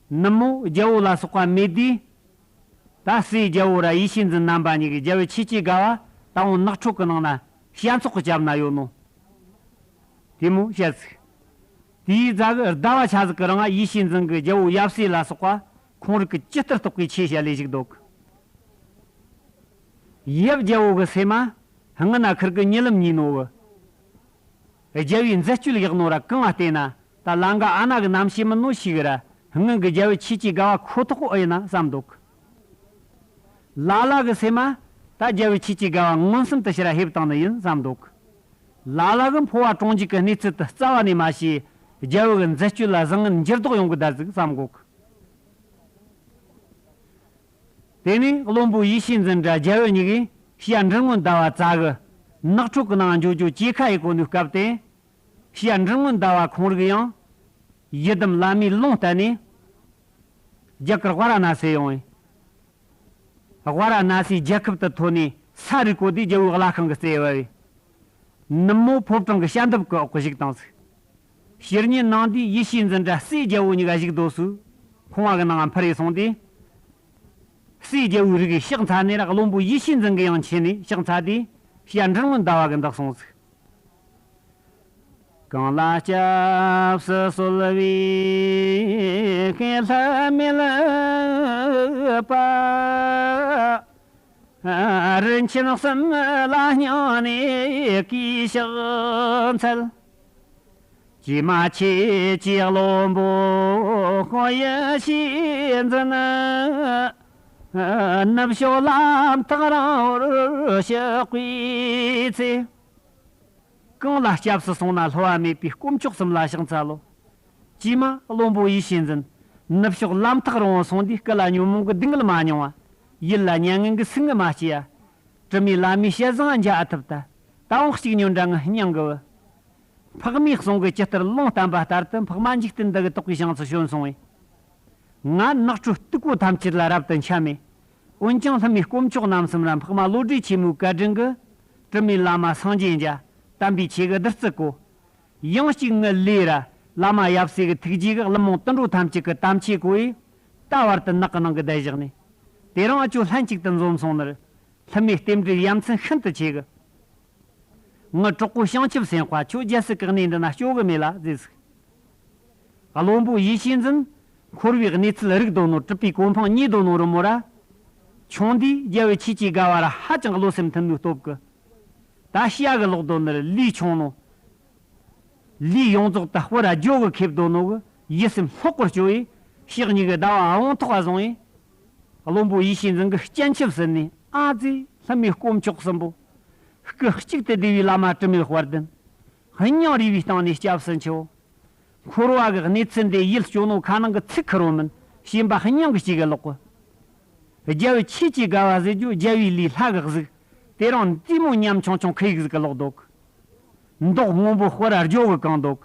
ནུབ་མོ་རྒྱལ་བོ་ལ་སོགས་པ་མེད་དུས། ད་སྲས་རྒྱལ་བོ་ར་ཡེ་ཤེས་འཛིན་རྣམ་པ་གཉིས་ཀྱིས་རྒྱལ་བོའི་ཆོས་ཀྱི་དགའ་བ་ད་འོང་ནགས་ཁྲོད་ཀྱི་ནང་ན་ཞལ་ཚོགས་ཀྱི་རྒྱབ་ན་ཡོད་ནོ། དེ་མོ་བཤད་ཟིག། དེའི་རྗེས་ཀྱི་ཟླ་བ་ཆ་ཟིག་གི་རིང་ཡེ་ཤེས་འཛིན་གྱིས་རྒྱལ་བོ་ཡབ་སྲས་ལ་སོགས་པ་ཁོང་རིག་གི་ཇི་ལྟར་རྟོགས་པའི་ཆོས་བཤད་ལས་བཞུགས་འདུག། ཡབ་རྒྱལ་བོ་གི་སེམས་མ་སྔུན་ན་ཁིར་གི་ཉི་ལམ་གཉིས་ནོ་གི། རྒྱལ་བོའི་མཛད་སྤྱོད་ལེགས་ནོ་ར་གང་ང་བལྟས་ན་ད་ལང་ཀ་ཨ་ན་གི་རྣམ་ཤེས་མིན་ནོ་ཞིག་ར་སྔོན་གྱི་རྒྱལ་བོའི་ཆོས་ཀྱི་དགའ་བ་ཁོ་ཐོག་ཨེ་ཡིན་ན་བསམ་འདུག། ལ་ལ་གི་སེམས་མ་ད་རྒྱལ་བོའི་ཆོས་ཀྱི་དགའ་བ་མངོན་སུམ་དུ་ཕྱིར་ཕེབས་བཏང་ནི་ཡིན་བསམ་འདུག། ལ་ལ་གི་འཕོ་བ་གྲོང་འཇུག་གི་གནས་ཚུལ་དུ་རྩ་བ་ནས་མ་ཤེས། རྒྱལ་བོ་གི་མཛད་སྤྱོད་ལ་བཟང་ངན་འགྱུར་ལྡོག་ཡོང་གི་བསྡད་ཟིག་བསམ་གོ་གི། དེ་ནས་བློན་པོ་ཡེ་ཤེས་འཛིན་དྲ་རྒྱལ་བོ་གཉིས་ཀས་ཞྭ་འབྲིང་སྔོན་ཟླ་བ་བཙའ་གི། ནགས་ཁྲོད་ཀྱི་ནང་འགྱོ་རྒྱུ་གྲོས་ཁ་ཡེ་གོ་ནུས་སྐབས་དེ། ཞྭ་འབྲིང་སྔོན་ཟླ་བ་ཁོང་རིག་ཡང་། ཡི་དམ་བླ་མའི་ལུང་བསྟན་ནས། རྒྱ་གར་ཝཱ་ར་ཎ་སི་ཡོང་བས། ཝཱ་ར་ཎ་སིའི་རྒྱལ་ཁབ་ཏུ་ཐོན་ནས་ས་རུ་བརྐོས་དུས་རྒྱལ་བོའི་བླ་ཁང་གི་རྩེ་བ་བས། ནུབ་མོ་ཕོ་བྲང་གི་ཞྭ་འདབ་ཀྱི་འོག་གི་བཞུགས་བཏང་ཟིག། ཕྱི་ཉིན་ནངས་དུས་ཡེ་ཤེས་འཛིན་དྲ་སྲས་རྒྱལ་བོ་གཉིས་ཀ་བཞུགས་སྡོད་སུ། ཁང་བ་གི་ནང་འཕུར་རེ་སོང་སྟེ། སྲས་རྒྱལ་བོའི་རིགས་ཕྱག་འཚལ་ནས་ར་བློན་པོ་ཡེ་ཤེས་འཛིན་གྱིས་ཡང་ཆེན་ནས་ཕྱག་འཚལ་དུས་ཞྭ་འབྲིང་སྔོན་ཟླ་བ་གི་འདུག་སོང་ཟིག། གང་ལ་སྐྱབས་སུ་གསོལ་བའི་ལྷ་མིའི་བུ། རིན་ཆེན་གསུམ་ལ་སྙིང་ནས་གུས་ཕྱག་འཚལ། ཀྱེ་མ་ཁྱེད་ཀྱི་བློན་པོ་ཡེ་ཤེས་འཛིན། ནུབ་ཕྱོགས་ལམ་ཐག་རིང་བོར་གཤེགས་པའི་ཚེ། གང་ལ་སྐྱབས་སུ་སོང་ན་བསླུ་བ་མེད་པའི་དཀོན་མཆོག་གསུམ་ལ་ཕྱག་འཚལ་ལོ། ཀྱེ་མ་བློན་པོ་ཡེ་ཤེས་འཛིན། ནུབ་ཕྱོགས་ལམ་ཐག་རིང་བོ་སོང་དུས་སྐུ་ལ་ཉོན་མོངས་ཀྱི་སྡུག་བསྔལ་མ་མྱོང་བ། ཡིད་ལ་མྱ་ངན་གྱི་སེམས་ངལ་མ་སྐྱེ་ཡ། དྲི་མེད་བླ་མའི་ཞལ་བཟང་མཇལ་ཐུབ་ད། ད་འོང་གཅིག་ཉོན་དྲ་ངའི་སྙིང་གི་བུ། འཕགས་མའི་གསུང་གི་ཇི་ལྟར་ལུང་བསྟན་པ་ལྟར་དུ་འཕགས་མ་འཇིག་རྟེན་འདི་གི་ཐོག་གི་ཞིང་དུ་བྱོན་སོང་བས། ང་ནགས་ཁྲོད་སྟུག་པོ་ཐམས་ཅད་ལ་རབ་ཏུ་འཁྱམས་མེད། འོན་ཀྱང་ལྷ་མིའི་དཀོན་མཆོག་རྣམ་གསུམ་ར་འཕགས་མ་བློ་གྲོས་ཆེན་མོའི་བཀའ་དྲིན་གྱིས། དྲི་མེད་བླ་མ་སངས་རྒྱས་མཇལ། དམ་པའི་ཆོས་ཀྱི་བདུད་རྩི་བརྐོས། ཡང་གཅིག་ངའི་ལུས་ར་བླ་མ་ཡབ་སྲས་ཀྱི་ཐུགས་རྗེ་གིས་ཀླུ་མོ་དུད་འགྲོ་ཐམས་ཅད་ཀྱི་དམ་ཆོས་བརྐོས། ད་བར་དུ་ནགས་ཀྱི་ནང་གི་བསྡད་བཞག་ནས། དེ་རིང་ཨ་ཅོ་ལྷན་ཅིག་ཏུ་འཛོམས་སོང་ནི་རེད། ལྷ་མོའི་རྟེན་འབྲེལ་ཡ་མཚན་ཤིན་ཏུ་ཆེ་གི། ངའི་གྲོགས་པོ་བྱང་ཆུབ་སེམས་དཔའ་ཁྱོད་རྒྱལ་སྲིད་ཀྱི་གནས་འདི་ན་སྐྱོ་གི་མེད་ལ་ཟེར་ཟིག། བློན་པོ་ཡེ་ཤེས་འཛིན། འཁོར་བའི་གནས་ཚུལ་རིག་དོ་ནོ། གྲུབ་པའི་གོ་འཕང་རྙེད་དོ་ནོ་རི་མོ་ར། ཆུང་དུས་རྒྱལ་བའི་ཆོས་ཀྱི་དགའ་བ་ར་ཧ་ཅང་བློ་སེམས་མཐུན་ནོའི་སྟོབས་ཀྱིས། ད་ཞྭ་གི་ལོག་དོ་ནི་རི་ལུས་ཆུང་ནོ། ལུས་ཡོངས་རྫོགས་དུ་དཔེ་ར་ཇོ་གི་ཁེབས་དོ་ནོ་གི་ཡིད་སེམས་ལྷོག་གི་སྐྱོ་ཡི། ཕྱག་གཉིས་ཀྱི་ཟླ་བ་བོང་ཐོག་བཟུང་ཡི། བློན་པོ་ཡིད་བྱེད་འཛིན་གྱི་སྤྱན་ཆབ་ཟིན་ནས། ཨ་ཙི། ལྷ་མོའི་དཀོན་མཆོག་གསུམ་པོ། སྐུ་གཅིག་ཏུ་བསྡུས་པའི་བླ་མ་དྲི་མེད་དཔལ་ལྡན། སྙིང་རུས་པའི་སྟེང་ནས་སྐྱབས་སུ་མཆིའོ། འཁོར་བ་གི་གནས་ཚུལ་འདི་ཡིད་སྐྱོ་ནོ་ཁ་ནང་གི་ཚིག་ཁུར་རོ་མིན། ཞེན་པ་སྙིང་གི་གཅིག་གི་ལོག་གི། རྒྱལ་བུ་ཆོས་ཀྱི་དགའ་བ་ཟེར་རྒྱུ་རྒྱལ་བའི་ལུས་ལྷ་གི་གཟུགས། དེ་རིང་འདི་མོ་ཉམ་ཆུང་ཆུང་ཁུ་ཡིག་ཟིག་གི་ལོག་འདུག། མདོག་སྔོན་པོ་དཔེ་ར་ཇོ་གི་གང་འདུག།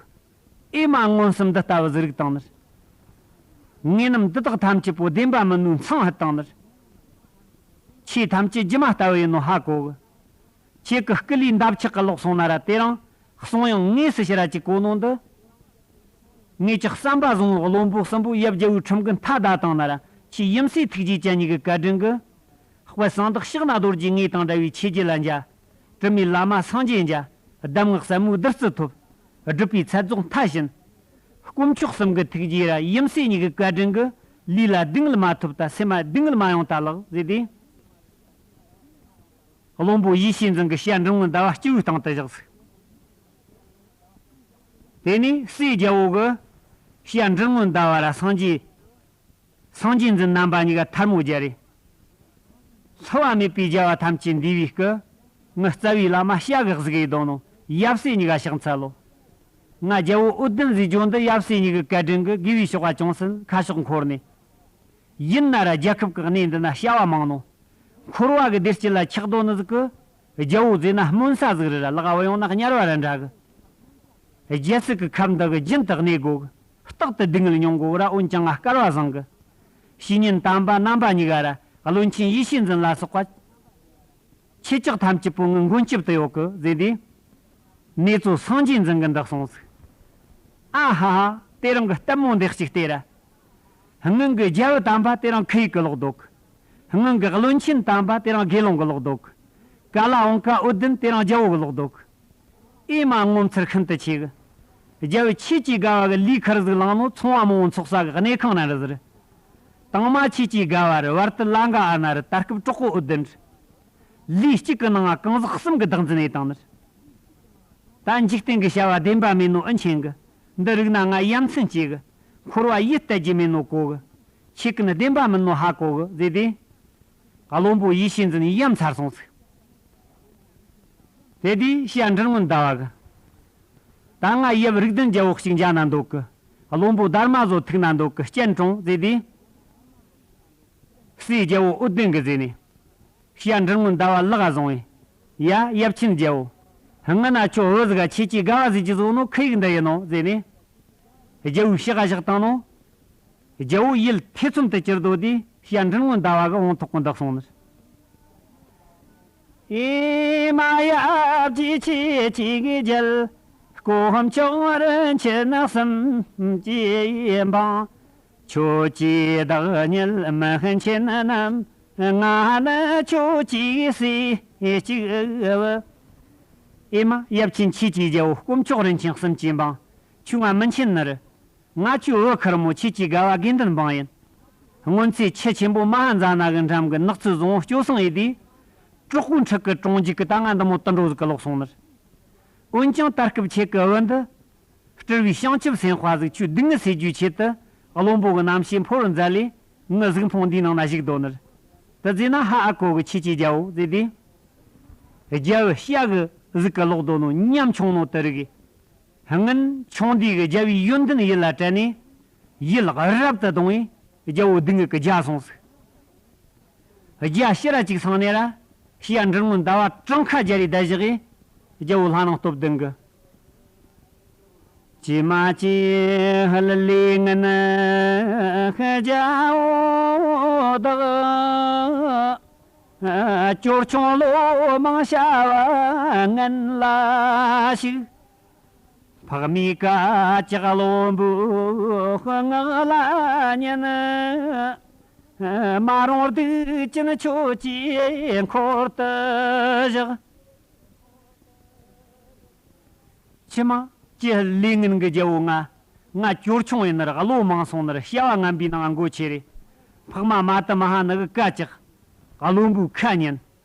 ཨེ་མ་མངོན་སུམ་འདི་ལྟ་བུ་ཟིག་རིག་བཏང་ནི། ངེད་རྣམས་འདི་དག་ཐམས་ཅད་པོ་བདེན་པ་མིན་ནོའི་མཚང་ཧད་བཏང་ནི། ཆོས་ཐམས་ཅད་སྒྱུ་མ་ལྟ་བུ་ཡིན་ནོ་ཧ་གོ་གི། ཁྱེད་ཀྱི་སྐུ་ལུས་འདབ་ཆགས་ཀྱི་ལོག་སོང་ན་ར། དེ་རིང་གསུང་དབྱངས་དངོས་སུ་ཕྱིར་ར་ཅིག་གོ་ནོ་འདི། ངེད་ཀྱི་བསམ་པ་བཟང་བོའི་བློན་པོ་གསུམ་པོ་ཡབ་རྒྱལ་བོའི་ཁྲིམས་ཀྱི་མཐའ་བརྡལ་བཏང་ན་ར། ཁྱེད་ཡུམ་སྲས་ཐུགས་རྗེ་ཅན་གཉིས་ཀྱི་བཀའ་དྲིན་གྱིས། དཔལ་གསང་བདག་ཕྱག་ན་རྡོ་རྗེ་ངོས་དང་འདྲ་བའི་ཆོས་རྒྱལ་ལ་མཇལ། དྲི་མེད་བླ་མ་སངས་རྒྱས་མཇལ། གདམས་ངག་ཟབ་མོའི་བདུད་རྩི་ཐོབ། སྒྲུབ་པའི་ཚད་རྫོགས་མཐའ་ཕྱིན། དཀོན་མཆོག་གསུམ་གྱི་ཐུགས་རྗེ་ར་ཡུམ་སྲས་གཉིས་ཀྱི་བཀའ་དྲིན་གྱིས། ལུས་ལ་སྡུག་བསྔལ་མ་ཐོབ་ད། སེམས་ལ་སྡུག་བསྔལ་མ་ཡོང་ད་ལགས་ཟེར་ཏེ། བློན་པོ་ཡེ་ཤེས་འཛིན་གྱི་ཞྭ་མགྲིན་སྔོན་ཟླ་བ་སྤྱི་བོའི་སྟེང་དུ་བཞག་ཟིག། དེ་ནས་སྲས་རྒྱལ་པོ་གི་ཞྭ་མགྲིན་སྔོན་ཟླ་བ་ར་སངས་རྒྱས། སངས་རྒྱས་འཛིན་རྣམ་པ་གཉིས་ཀ་ཐལ་མོ་སྦྱར་རེ། བསླུ་བ་མེད་པའི་རྒྱལ་བ་ཐམས་ཅད་འདུས་པའི་སྐུ། ངི་རྩ་བའི་བླ་མ་ཞྭ་གི་གཟུགས་ཡི་དོ་ནོ་ཡབ་སྲས་གཉིས་ཀ་ཕྱག་འཚལ་ལོ། ང་རྒྱལ་པོ་འོད་ལྡན་ཟེར་རྒྱུ་འདི་ཡབ་སྲས་གཉིས་ཀྱི་བཀའ་དྲིན་གྱིས་དགེ་བའི་ཕྱོགས་ལ་ཅུང་ཟད་ཁ་ཕྱོགས་འཁོར་ནས། ཡིན་ན་ར་རྒྱལ་ཁབ་ཀྱི་གནས་འདི་ན་བྱ་བ་མང་ནོ། འཁོར་བ་གི་བདེ་སྐྱིད་ལ་ཆགས་དོ་ནི་ཟིག་གི། རྒྱལ་པོ་ཟེར་ན་སྨོན་ས་ཟིག་རེད་ར། ལག་བུད་ཡོང་ན་དམྱལ་བ་ར་འདྲ་གི། རྒྱལ་སྲིད་ཀྱི་ཁབ་འདི་གི་རྒྱུན་དུ་གནས་དགོ་གི། རྟག་ཏུ་སྡུག་བསྔལ་མྱོང་དགོ་གི་ར། འོན་ཀྱང་ང་སྐལ་བ་བཟང་གི། བཤེས་གཉེན་དམ་པ་རྣམ་པ་གཉིས་ཀ་ར་བློན་ཆེན་ཡེ་ཤེས་འཛིན་ལ་སོགས་པ། ཁྱེད་ཅག་ཐམས་ཅད་པོ་ངི་མགོན་སྐྱབས་དུ་ཡོད་གི་ཟེར་ཏེ། གནས་གཙོ་སངས་རྒྱས་འཛིན་གྱིས་འདི་གསུངས་ཟིག། ཨ་ཧ་ཧ། དེ་རིང་གི་ལྟད་མོ་འདི་གཅིག་ལྟོས་ར། སྔོན་གྱི་རྒྱལ་པོ་དམ་པ་དེ་རིང་ཁུ་ཡིག་གི་ལོག་འདུག། སྔོན་གྱི་བློན་ཆེན་དམ་པ་དེ་རིང་དགེ་སློང་གི་ལོག་འདུག། ཀ་ལ་འོང་ཀ་འོད་ལྡན་དེ་རིང་རྒྱལ་པོ་གི་ལོག་འདུག། ཨེ་མ་ངོ་མཚར་ཤིན་ཏུ་ཆེ་གི། རྒྱལ་པོ་ཆོས་ཀྱི་དགའ་བ་གི་ལུས་ཁར་ཟིག་བླངས་ནོ་ཚོང་བ་མང་པོ་འཚོགས་ས་གི་གནས་ཁང་ན་རེད་ཟེར། དང་མ་ཆོས་ཀྱི་དགའ་བ་རེད། བར་དུ་ལ་འགའ་ཨ་ན་རེད། ད་སྐབས་གྲོགས་པོ་འོད་ལྡན་རེད། ལུས་གཅིག་གི་ནང་ང་གང་ཟག་གསུམ་གྱི་བདག་འཛིན་ཡེ་བཏང་ནི་རེད། ད་འཇིག་རྟེན་གྱི་བྱ་བ་བདེན་པ་མེད་ནོ་ཨེ་མཁྱེན་གི། འདི་རིག་ན་ང་ཡ་མཚན་སྐྱེ་གི། འཁོར་བ་ཡིད་གཏད་རྒྱུ་མེད་ནོ་གོ་གི། ཁྱེད་ཀྱིས་བདེན་པ་མིན་ནོ་ཧ་གོ་གི་ཟེར་ཏེ། བློན་པོ་ཡེ་ཤེས་འཛིན་ཡ་མཚར་སོང་ཟིག། དེ་དུས་ཞྭ་མགྲིན་སྔོན་ཟླ་བ་གི། ད་ང་ཡབ་རིགས་ལྡན་རྒྱལ་པོ་གཅིག་མཇལ་ན་འདོད་གི། བློན་པོ་དར་མ་བཟོ་ཐུག་ན་འདོད་གི། སྤྱན་དྲོངས་ཟེར་ཏེ། སྲས་རྒྱལ་པོ་འོད་ལྡན་གྱིས་ཟེར་ནས། ཞྭ་མགྲིན་སྔོན་ཟླ་བ་ལག་བཟུང་བས། ཡ་ཡབ་ཆེན་རྒྱལ་པོ། སྔ་ན་ཁྱོད་བུ་ཟིག་ག་ཆོས་ཀྱི་དགའ་བ་ཟེར་རྒྱུ་བཟོ་ནོ་ཁུ་ཡིག་འདི་ཡིན་ནོ་ཟེར་ནས། རྒྱལ་པོའི་ཕྱག་བཞག་བཏང་ནོ། རྒྱལ་པོ་ཡིད་ཐེ་ཚོམ་དུ་གྱུར་དོ་དུས་ཞྭ་མགྲིན་སྔོན་ཟླ་བ་གི་བོང་ཐོག་གི་འདི་གསུངས་ནི། ཨེ་མ་ཡབ་ཀྱི་ཆོས་ཀྱི་རྒྱལ། དཀོན་མཆོག་རིན་ཆེན་གསུམ་གྱི་འབངས། ཁྱོད་ཀྱི་བདག་ཉིད་མི་མཁན་ཆེན་རྣམས། ང་ནི་ཁྱོད་ཀྱི་སྲས་གཅིག་པུ། ཨེ་མ་ཡབ་ཆེན་ཆོས་ཀྱི་རྒྱལ་པོ། དཀོན་མཆོག་རིན་ཆེན་གསུམ་གྱི་འབངས། ཁྱོད་ང་མི་མཁྱེན་ནི་རེད། ང་ཁྱོའི་བུ་ཁེར་མོ་ཆོས་ཀྱི་དགའ་བ་དགེ་འདུན་འབངས་ཡིན། སྔོན་ཚེ་ཆུ་ཆེན་པོ་མ་ཧཱ་ཛ་ན་གི་འགྲམ་གྱི་ནགས་ཚལ་བཟང་པོ་སྐྱོ་སངས་ཡེ་དུས། གྲོགས་པོ་ཁྲི་གི་གྲོང་འཇུག་གི་ད་ང་འདི་མོ་དུད་འགྲོ་ཟིག་གི་ལོག་སོང་ནི། འོན་ཀྱང་ད་སྐབས་ཁྱེད་ཀྱི་བུ་འདི། སྤྲུལ་པའི་བྱང་ཆུབ་སེམས་དཔའ་ཟིག། ཁྱོད་སྡུག་བསྔལ་སེལ་རྒྱུའི་ཆེད་དུ། བློན་པོ་གི་རྣམ་ཤེས་འཕོ་བར་མཛད་ལས། ངི་གཟུགས་ཕུང་འདིའི་ནང་ན་བཞུགས་དོ་ནི། དེ་ཟེར་ན་ཧ་ཨ་གོ་གི། ཆོས་ཀྱི་རྒྱལ་པོ་ཟེར་དུས། རྒྱལ་པོ་ཞྭ་གི་གཟུགས་གི་ལོག་དོ་ནོ་ཉམ་ཆུང་ནོ་དེ་རིག་གི། སྔོན་ཆུང་དུས་ཀྱི་རྒྱལ་པོའི་ཡོན་ཏན་ཡིད་ལ་དྲན་ནས། ཡིད་རབ་ཏུ་གདུང་བས་རྒྱལ་པོ་སྡུག་བསྔལ་གྱིས་རྒྱ་སོང་ཟིག། རྒྱ་ཕྱིར་ར་ཅིག་སོང་ནས་ར། ཞྭ་མགྲིན་སྔོན་ཟླ་བ་བྲང་ཁ་རྒྱ་རེ་བརྡལ་བཞག་གིས། རྒྱལ་པོ་ལྷ་ནང་སྟོབས་ལྡན་གི། ཀྱེ་མ་ཀྱེ་ཧུད་ལས་ངན་རྒྱལ་པོ་བདག། ཅོལ་ཆུང་ལོ་མང་བྱ་བ་ངན་ལ་ཞུགས། ཕག་མོའི་སྐད་ཅིག་བློན་པོའི་ངག་ལ་ཉན། མ་རུངས་སྡིག་ཅན་ཁྱོད་ཀྱི་འཁོར་དུ་བཞག། ཀྱེ་མ་ཀྱེ་ལས་ངན་གྱི་རྒྱལ་པོ་ང་། ང་ཅོལ་ཆུང་ཡིན་ནི་ར་བློ་མང་སོང་ནི་ར་བྱ་བ་ངན་པའི་ནང་མགོ་ཆེ་རེད། ཕག་མ་མ་དུ་མ་ཧ་ནི་གི་སྐད་ཅིག། བློན་པོའི་ཁ་ཉན།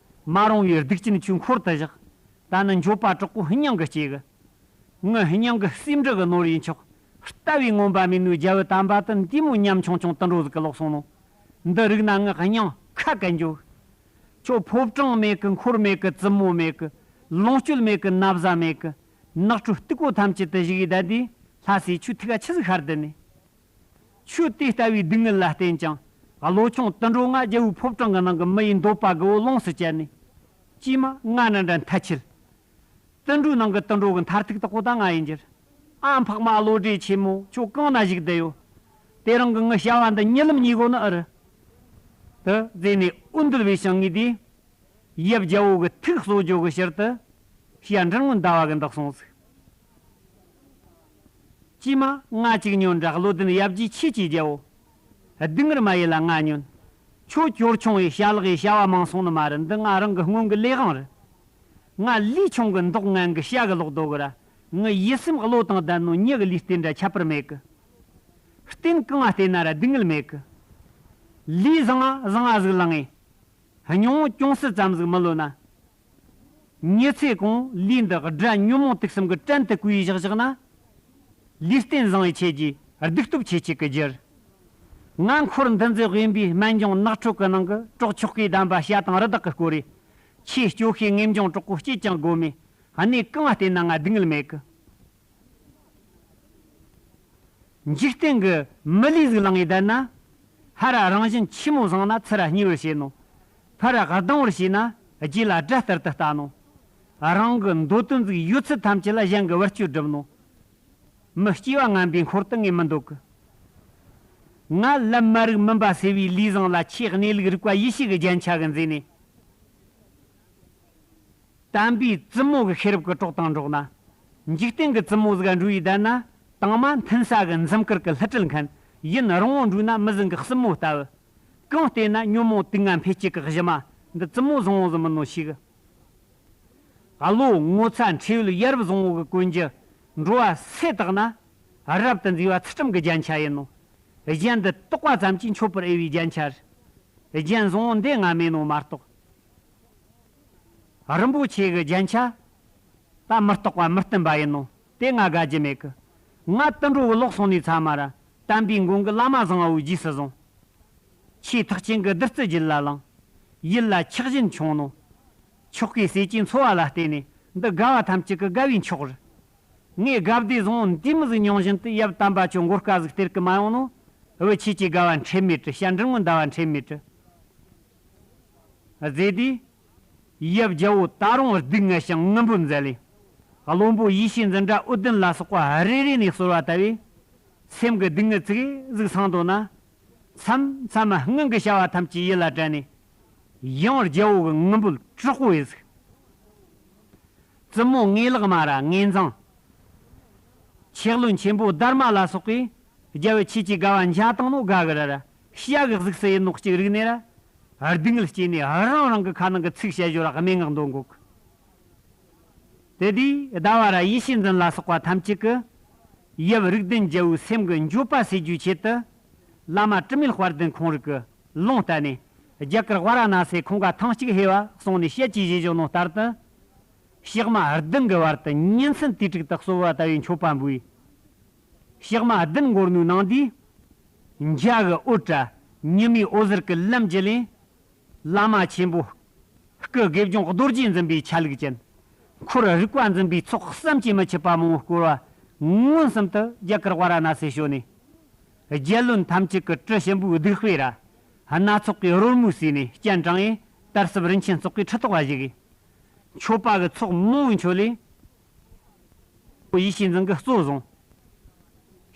མ་རུངས་པའི་སྡིག་ཅན་ཁྱོད་འཁོར་དུ་བཞག། ད་ནི་འགྱོད་པ་དྲག་པོ་སྙིང་གི་སྐྱེ་གི། ངའི་སྙིང་གི་སེམས་འདྲི་གི་ནོར་ཡིན་ཆོག་ལྟ་བའི་མངོན་པ་མེད་ནོའི་རྒྱལ་བུ་དམ་པ་དུ་འདི་མོ་ཉམ་ཆུང་ཆུང་དུད་འགྲོ་ཟིག་གི་ལོག་སོང་ནོ། འདི་རིག་ན་ངའི་སྙིང་ཁ་གན་འཇོག་ཁྱོད་ཕོ་བྲང་མེད་གི། འཁོར་མེད་གི། བཙུན་མོ་མེད་གི། ལོངས་སྤྱོད་མེད་གི། ན་བཟའ་མེད་གི། ནགས་ཁྲོད་སྟུག་པོ་ཐམས་ཅད་དུ་བཞུགས་ཡི་བསྡད་དེ། ལྷ་སའི་ཆོས་ཐུགས་ཀ་ཆི་ཟིག་ཤར་བསྡད་ནི། ཁྱོད་དེ་ལྟ་བུའི་སྡུག་བསྔལ་ལ་བརྟེན་ཅིང་། བློ་ཆུང་དུད་འགྲོ་ང་རྒྱལ་བོའི་ཕོ་བྲང་གི་ནང་གི་མི་ཡི་འདོད་པ་དགུ་བོ་ལོངས་སུ་སྤྱད་ནི། ཅིས་མ་ང་ན་འདྲ་མཐའ་ཆད། དུད་འགྲོའི་ནང་གི་དུད་འགྲོ་གི་མཐར་ཐུག་དག་པོ་ད་ང་ཡིན་གྱི། ཨ་འཕགས་མ་བློ་གྲོས་ཆེན་མོ། ཁྱོད་གང་ན་བཞུགས་བསྡད་ཡོད། དེ་རིང་གི་ངའི་བྱ་བ་འདི་གཉིད་ལམ་གཉིད་གོ་ནི་ཨེ་རེད། དེ་ཟེར་ནས་འོད་འདུལ་བའི་ཞིང་ངེས་དེ། ཡབ་རྒྱལ་བོ་གི་ཐུགས་གསོ་རྒྱུ་གི་ཕྱིར་དུ། ཞྭ་མགྲིན་སྔོན་ཟླ་བ་གི་འདུག་སོང་ཟིག་ཅིས་མ་ང་གཅིག་ཉོན་དྲ། བློ་ལྡན་ཡབ་རྗེ་ཆོས་ཀྱི་རྒྱལ་བོ། སྡུག་བསྔལ་མ་ཡིན་ལ་ང་ཉོན། ཁྱོད་ཅོར་ཆུང་བའི་བྱ་ལག་གི་བྱ་བ་མང་སོང་ནི་མ་རེད། འདི་ང་རང་གི་སྔོན་གི་ལས་དབང་རེད། ང་ལུས་ཆུང་གི་མདོག་ངན་གི་བྱ་གི་ལོག་རྡོ་གི་ར། ངའི་ཡིད་སེམས་བློ་དང་ལྡན་ནོ་མྱི་གི་ལུས་རྟེན་འདྲ་ཁྱད་པར་མེད་གི། རྟེན་གང་ང་བལྟས་ན་ར་སྡུག་བསྔལ་མེད་གི། ལུས་བཟང་ང་བཟང་ང་ཟིག་ལང་ངེ། སྙིང་བོ་ཅུང་ཟད་ཙམ་ཟིག་མི་ལོ་ན། ཉི་ཚེ་གང་ལུས་འདི་དགྲ་ཉོན་མོངས་དུག་གསུམ་གྱི་བྲན་དུ་བཀོལ་བཞག་བཞག་ན། ལུས་རྟེན་བཟང་བའི་ཆེད་ཀྱི་གདུག་སྟོབས་ཆེ་ཆེ་གི་རྒྱུར། ང་འཁོར་འདི་ཚོས་དབེན་པའི་སྨན་ལྗོངས་ནགས་ཁྲོད་ཀྱི་ནང་གི་གྲོག་མཆོག་གི་གདམས་པ་བྱ་དང་རི་དྭགས་ཀྱིས་བསྐོར་རེ། ཆེས་སྐྱོ་ཤོས་ངེས་འབྱུང་གྲོགས་པོ་སྐྱིད་ཀྱང་སྒོ་མེ། གནས་གང་བལྟས་ན་ང་སྡུག་བསྔལ་མེད་གི། འཇིག་རྟེན་གྱི་མི་ལུས་ཟིག་ལང་ངེ་བསྡད་ན། ཧར་ར་རང་བཞིན་ཆི་མོ་བཟང་ན་ཚུར་ར་མཉེས་པར་བྱེད་ནོ། ཕར་ར་སྡང་བར་བྱེད་ན་རྗེས་ལ་དགྲ་ལྟར་དུ་ལྟ་ནོ། རང་གི་འདོད་དོན་ཟིག་ཡོད་ཚད་ཐམས་ཅད་ལ་གཞན་གྱི་བར་གཅོད་སྒྲུབ་ནོ། མི་སྐྱེ་བ་ངན་པའི་འཁོར་དུ་ངས་མི་འདོད་གི། ང་ལམ་མ་རིག་མུན་པ་སེལ་བའི་ལུས་བཟང་ལ། ཆེས་གནས་ལུགས་རིག་པ་ཡེ་ཤེས་ཀྱི་རྒྱན་ཆ་གིས་མཛེས་ནས། དམ་པའི་བཙུན་མོ་གི་ཤེས་རབ་ཀྱི་གྲོགས་དང་འགྲོགས་ན། འཇིག་རྟེན་གྱི་བཙུན་མོ་ཟིག་ག་འགྲོ་ཡི་བསྡད་ན། དང་མ་མཐུན་ས་གི་འཛུམ་དཀར་གྱི་ལྷུ་སྤྲུལ་མཁན། ཡུན་རིང་བོ་འགྲོ་ན་མི་ཟན་གྱི་སྲིན་མོ་ལྟ་བུ། གང་བལྟས་ན་ཉོན་མོངས་དུག་ལྔ་འཕེལ་སྐྱེད་ཀྱི་གཞི་མ་འདི་བཙུན་མོ་བཟང་བོ་ཟིག་མིན་ནོ་ཞིག་བློ་ངོ་ཚ་འཁྲིས་ཡོད་ཡ་རབས་བཟང་བོ་གི་གོན་རྒྱུ། འགྲོ་བ་སེ་བཏགས་ན་རབ་ཏུ་མཛེས་པ་ཚུལ་ཁྲིམས་ཀྱི་རྒྱན་ཆ་ཡིན་ནོ། གཞན་འདི་བཏགས་པ་ཙམ་གྱིས་མཆོད་པར་འོས་པའི་རྒྱན་ཆ་རེད། རྒྱན་བཟང་བོ་འདི་ང་མེད་ནོ་མ་གཏོགས། རིན་པོ་ཆེ་གི་རྒྱན་ཆ། ད་མི་རྟག་པ་མི་བརྟན་པ་ཡིན་ནོ། དེ་ང་དགའ་རྒྱུ་མེད་གི། ང་དུད་འགྲོ་གི་ལོག་སོང་ནས་ཚ་མ་ར། དམ་པའི་མགོན་གྱི་བླ་མ་བཟང་བོའི་རྗེས་སུ་བཟུང་། ཆེས་ཐེག་ཆེན་གྱི་བདུད་རྩི་རྒྱུད་ལ་བླངས། ཡིད་ལ་ཆགས་ཞེན་ཆུང་ནོ། མཆོག་གི་སྲས་ཀྱིས་འཚོ་བ་ལ་བརྟེན་ནས་འདི་དགའ་བ་ཐམས་ཅད་ཀྱི་དགའ་བའི་མཆོག་རེད། ངས་དགའ་བདེ་བཟང་བོ་འདི་མོ་ཟིག་མྱོང་བཞིན་དུ་ཡབ་དམ་པ་ཁྱོད་མགོ་སྐ་ཟིག་སྟེར་གི་མ་ཡོང་ནོ། བུ་ཁྱེད་ཀྱི་དགའ་བ་ཁྲེལ་མེད་དྲི། ཞྭ་མགྲིན་སྔོན་ཟླ་བ་ཁྲེལ་མེད་དྲི། ཟེར་དུས། ཡབ་རྒྱལ་བོ་ད་རུང་སྡུག་བསྔལ་ཞིང་ངུ་འབོད་མཛད་ལེ། བློན་པོ་ཡེ་ཤེས་འཛིན་དྲ་འོད་ལྡན་ལ་སོགས་པ་རེ་རེ་ནས་གསོལ་བ་བཏབ་པས། སེམས་ཀྱི་སྡུག་བསྔལ་ཙིག་གེ་ཟིག་སངས་འདོད་ན། མཚམས་མཚམས་སྔོན་གྱི་བྱ་བ་ཐམས་ཅད་ཡིད་ལ་དྲན་ནས། ཡང་རྒྱལ་བོ་གི་ངུ་འབོད་དྲག་པོ་ཡིན་ཟིག་བཙུན་མོ་ངེས་ལག་མ་ར་ངེས་འཛང་། ཆེ་བློན་ཆེན་པོ་དྷརྨ་ལ་སོགས་ཀྱིས་རྒྱལ་བུ་ཁྱེད་ཀྱི་དགའ་བ་འཇའ་བཏང་ནོ་དགའ་གི་ར་ར། བྱ་གི་གཟུགས་སུ་ཡིན་ནོ་གཅིག་རིག་ནས་ར། སྡུག་བསྔལ་སྐྱེས་ནས་རང་རང་གི་ཁ་ནང་གི་ཚིག་བཤད་ཞོར་ར་སྨྲེ་སྔགས་འདོན་འགོ་གི། དེ་དུས་ཟླ་བ་ར་ཡེ་ཤེས་འཛིན་ལ་སོགས་པ་ཐམས་ཅད་ཀྱིས། ཡབ་རིགས་ལྡན་རྒྱལ་བོའི་སེམས་ཀྱི་འགྱོད་པ་སེལ་རྒྱུའི་ཆེད་དུ། བླ་མ་དྲི་མེད་དཔལ་ལྡན་ཁོང་རིགས་ཀྱི་ལུང་བསྟན་ནས། རྒྱ་གར་ཝཱ་ར་ཎ་སིའི་ཁང་ག་ཐེངས་གཅིག་ཕེབས་པ་སོང་ནས་བཤད་ཀྱི་བཞེད་བཞིན་ནོ་ལྟར་དུ། ཞག་མ་བདུན་གྱི་བར་དུ་ཉིན་མཚན་དུས་དྲུག་ཏུ་གསོལ་བ་བཏབ་པའི་མཆོད་པ་འབུལ། ཞག་མ་བདུན་འགོར་ནོའི་ནང་དུས། འཇའ་གི་འོད་ར་ཉི་མའི་འོད་ཟེར་གྱི་ལམ་གྱི་ལན། བླ་མ་ཆེན་པོ། སྐུ་དགེ་སྦྱོང་རྡོ་རྗེ་འཛིན་པའི་ཆ་ལུགས་ཅན། འཁོར་རིག་པ་འཛིན་པའི་ཚོགས་བསམ་གྱིས་མི་ཁྱབ་པ་མང་པོ་བསྐོར་བ། མངོན་སུམ་དུ་རྒྱ་གར་ཝཱ་ར་ཎ་སིར་བྱོན་ནས། རྒྱལ་བློན་ཐམས་ཅད་ཀྱི་དྲི་ཞིམ་པོའི་བདུག་སྤོས་ར། སྣ་ཚོགས་ཀྱི་རོལ་མོའི་རྩེ་ནས་སྤྱན་དྲངས་ཡས་དར་ཟབ་རིན་ཆེན་བཙོག་གི་ཁྲི་ཐོག་ལ་བཞུགས་ཡས། མཆོད་པ་གི་ཚོགས་མང་བོའི་མཆོད་ལས། ཡེ་ཤེས་འཛིན་གྱིས་གཙོ་བཟུང་།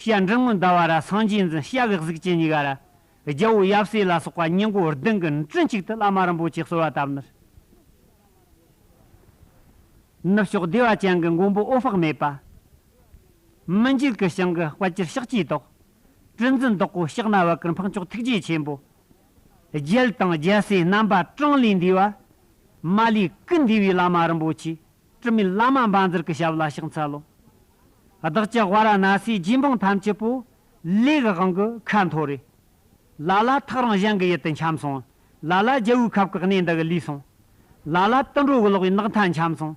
བྱ་མགྲིན་སྔོན་ཟླ་བ་ར་སངས་རྒྱས་འཛིན་བྱ་གི་གཟུགས་ཅན་གཉིས་ཀ་ར། རྒྱལ་བོ་ཡབ་སྲས་ལ་སོགས་པ་ཉིན་གུང་བདུན་གྱི་མགྲིན་གཅིག་ཏུ་བླ་མ་རིན་པོ་ཆེ་གསོལ་བ་བཏབ་ནི། ནུབ་ཕྱོགས་བདེ་བ་ཅན་གྱི་མགོན་པོ་འོད་དཔག་མེད་པ། མི་འཇིག་གི་ཞིང་གི་དཔལ་གྱུར་ཕྱག་བཅུའི་ཏོག་གྲུ་འཛིན་བདག་པོ་ཕྱག་ན་བ་གུར་འཕགས་མཆོག་ཐུགས་རྗེ་ཆེན་པོ། རྒྱལ་དང་རྒྱལ་སྲས་རྣམ་པ་གྲངས་ལས་འདས་པ། མ་ལུས་ཀུན་འདུས་པའི་བླ་མ་རིན་པོ་ཆེ། དྲི་མེད་བླ་མ་འབའ་འཛིར་གྱི་ཞབས་ལ་ཕྱག་འཚལ་ལོ། བདག་ཅག་ཝཱ་ར་ཎ་སིའི་རྗེ་འབངས་ཐམས་ཅད་པོ་ལས་ཀྱི་དབང་གིས་ཁ་འཐོར་རེ། ལ་ལ་ཐག་རིང་གཞན་གྱི་ཡུལ་དུ་འཁྱམས་སོང་། ལ་ལ་རྒྱལ་བོའི་ཁབ་ཀྱི་གནས་འདི་གི་ལུས་སོང་། ལ་ལ་དུད་འགྲོ་གི་ལག་གི་ནགས་མཐའ་འཁྱམས་སོང་།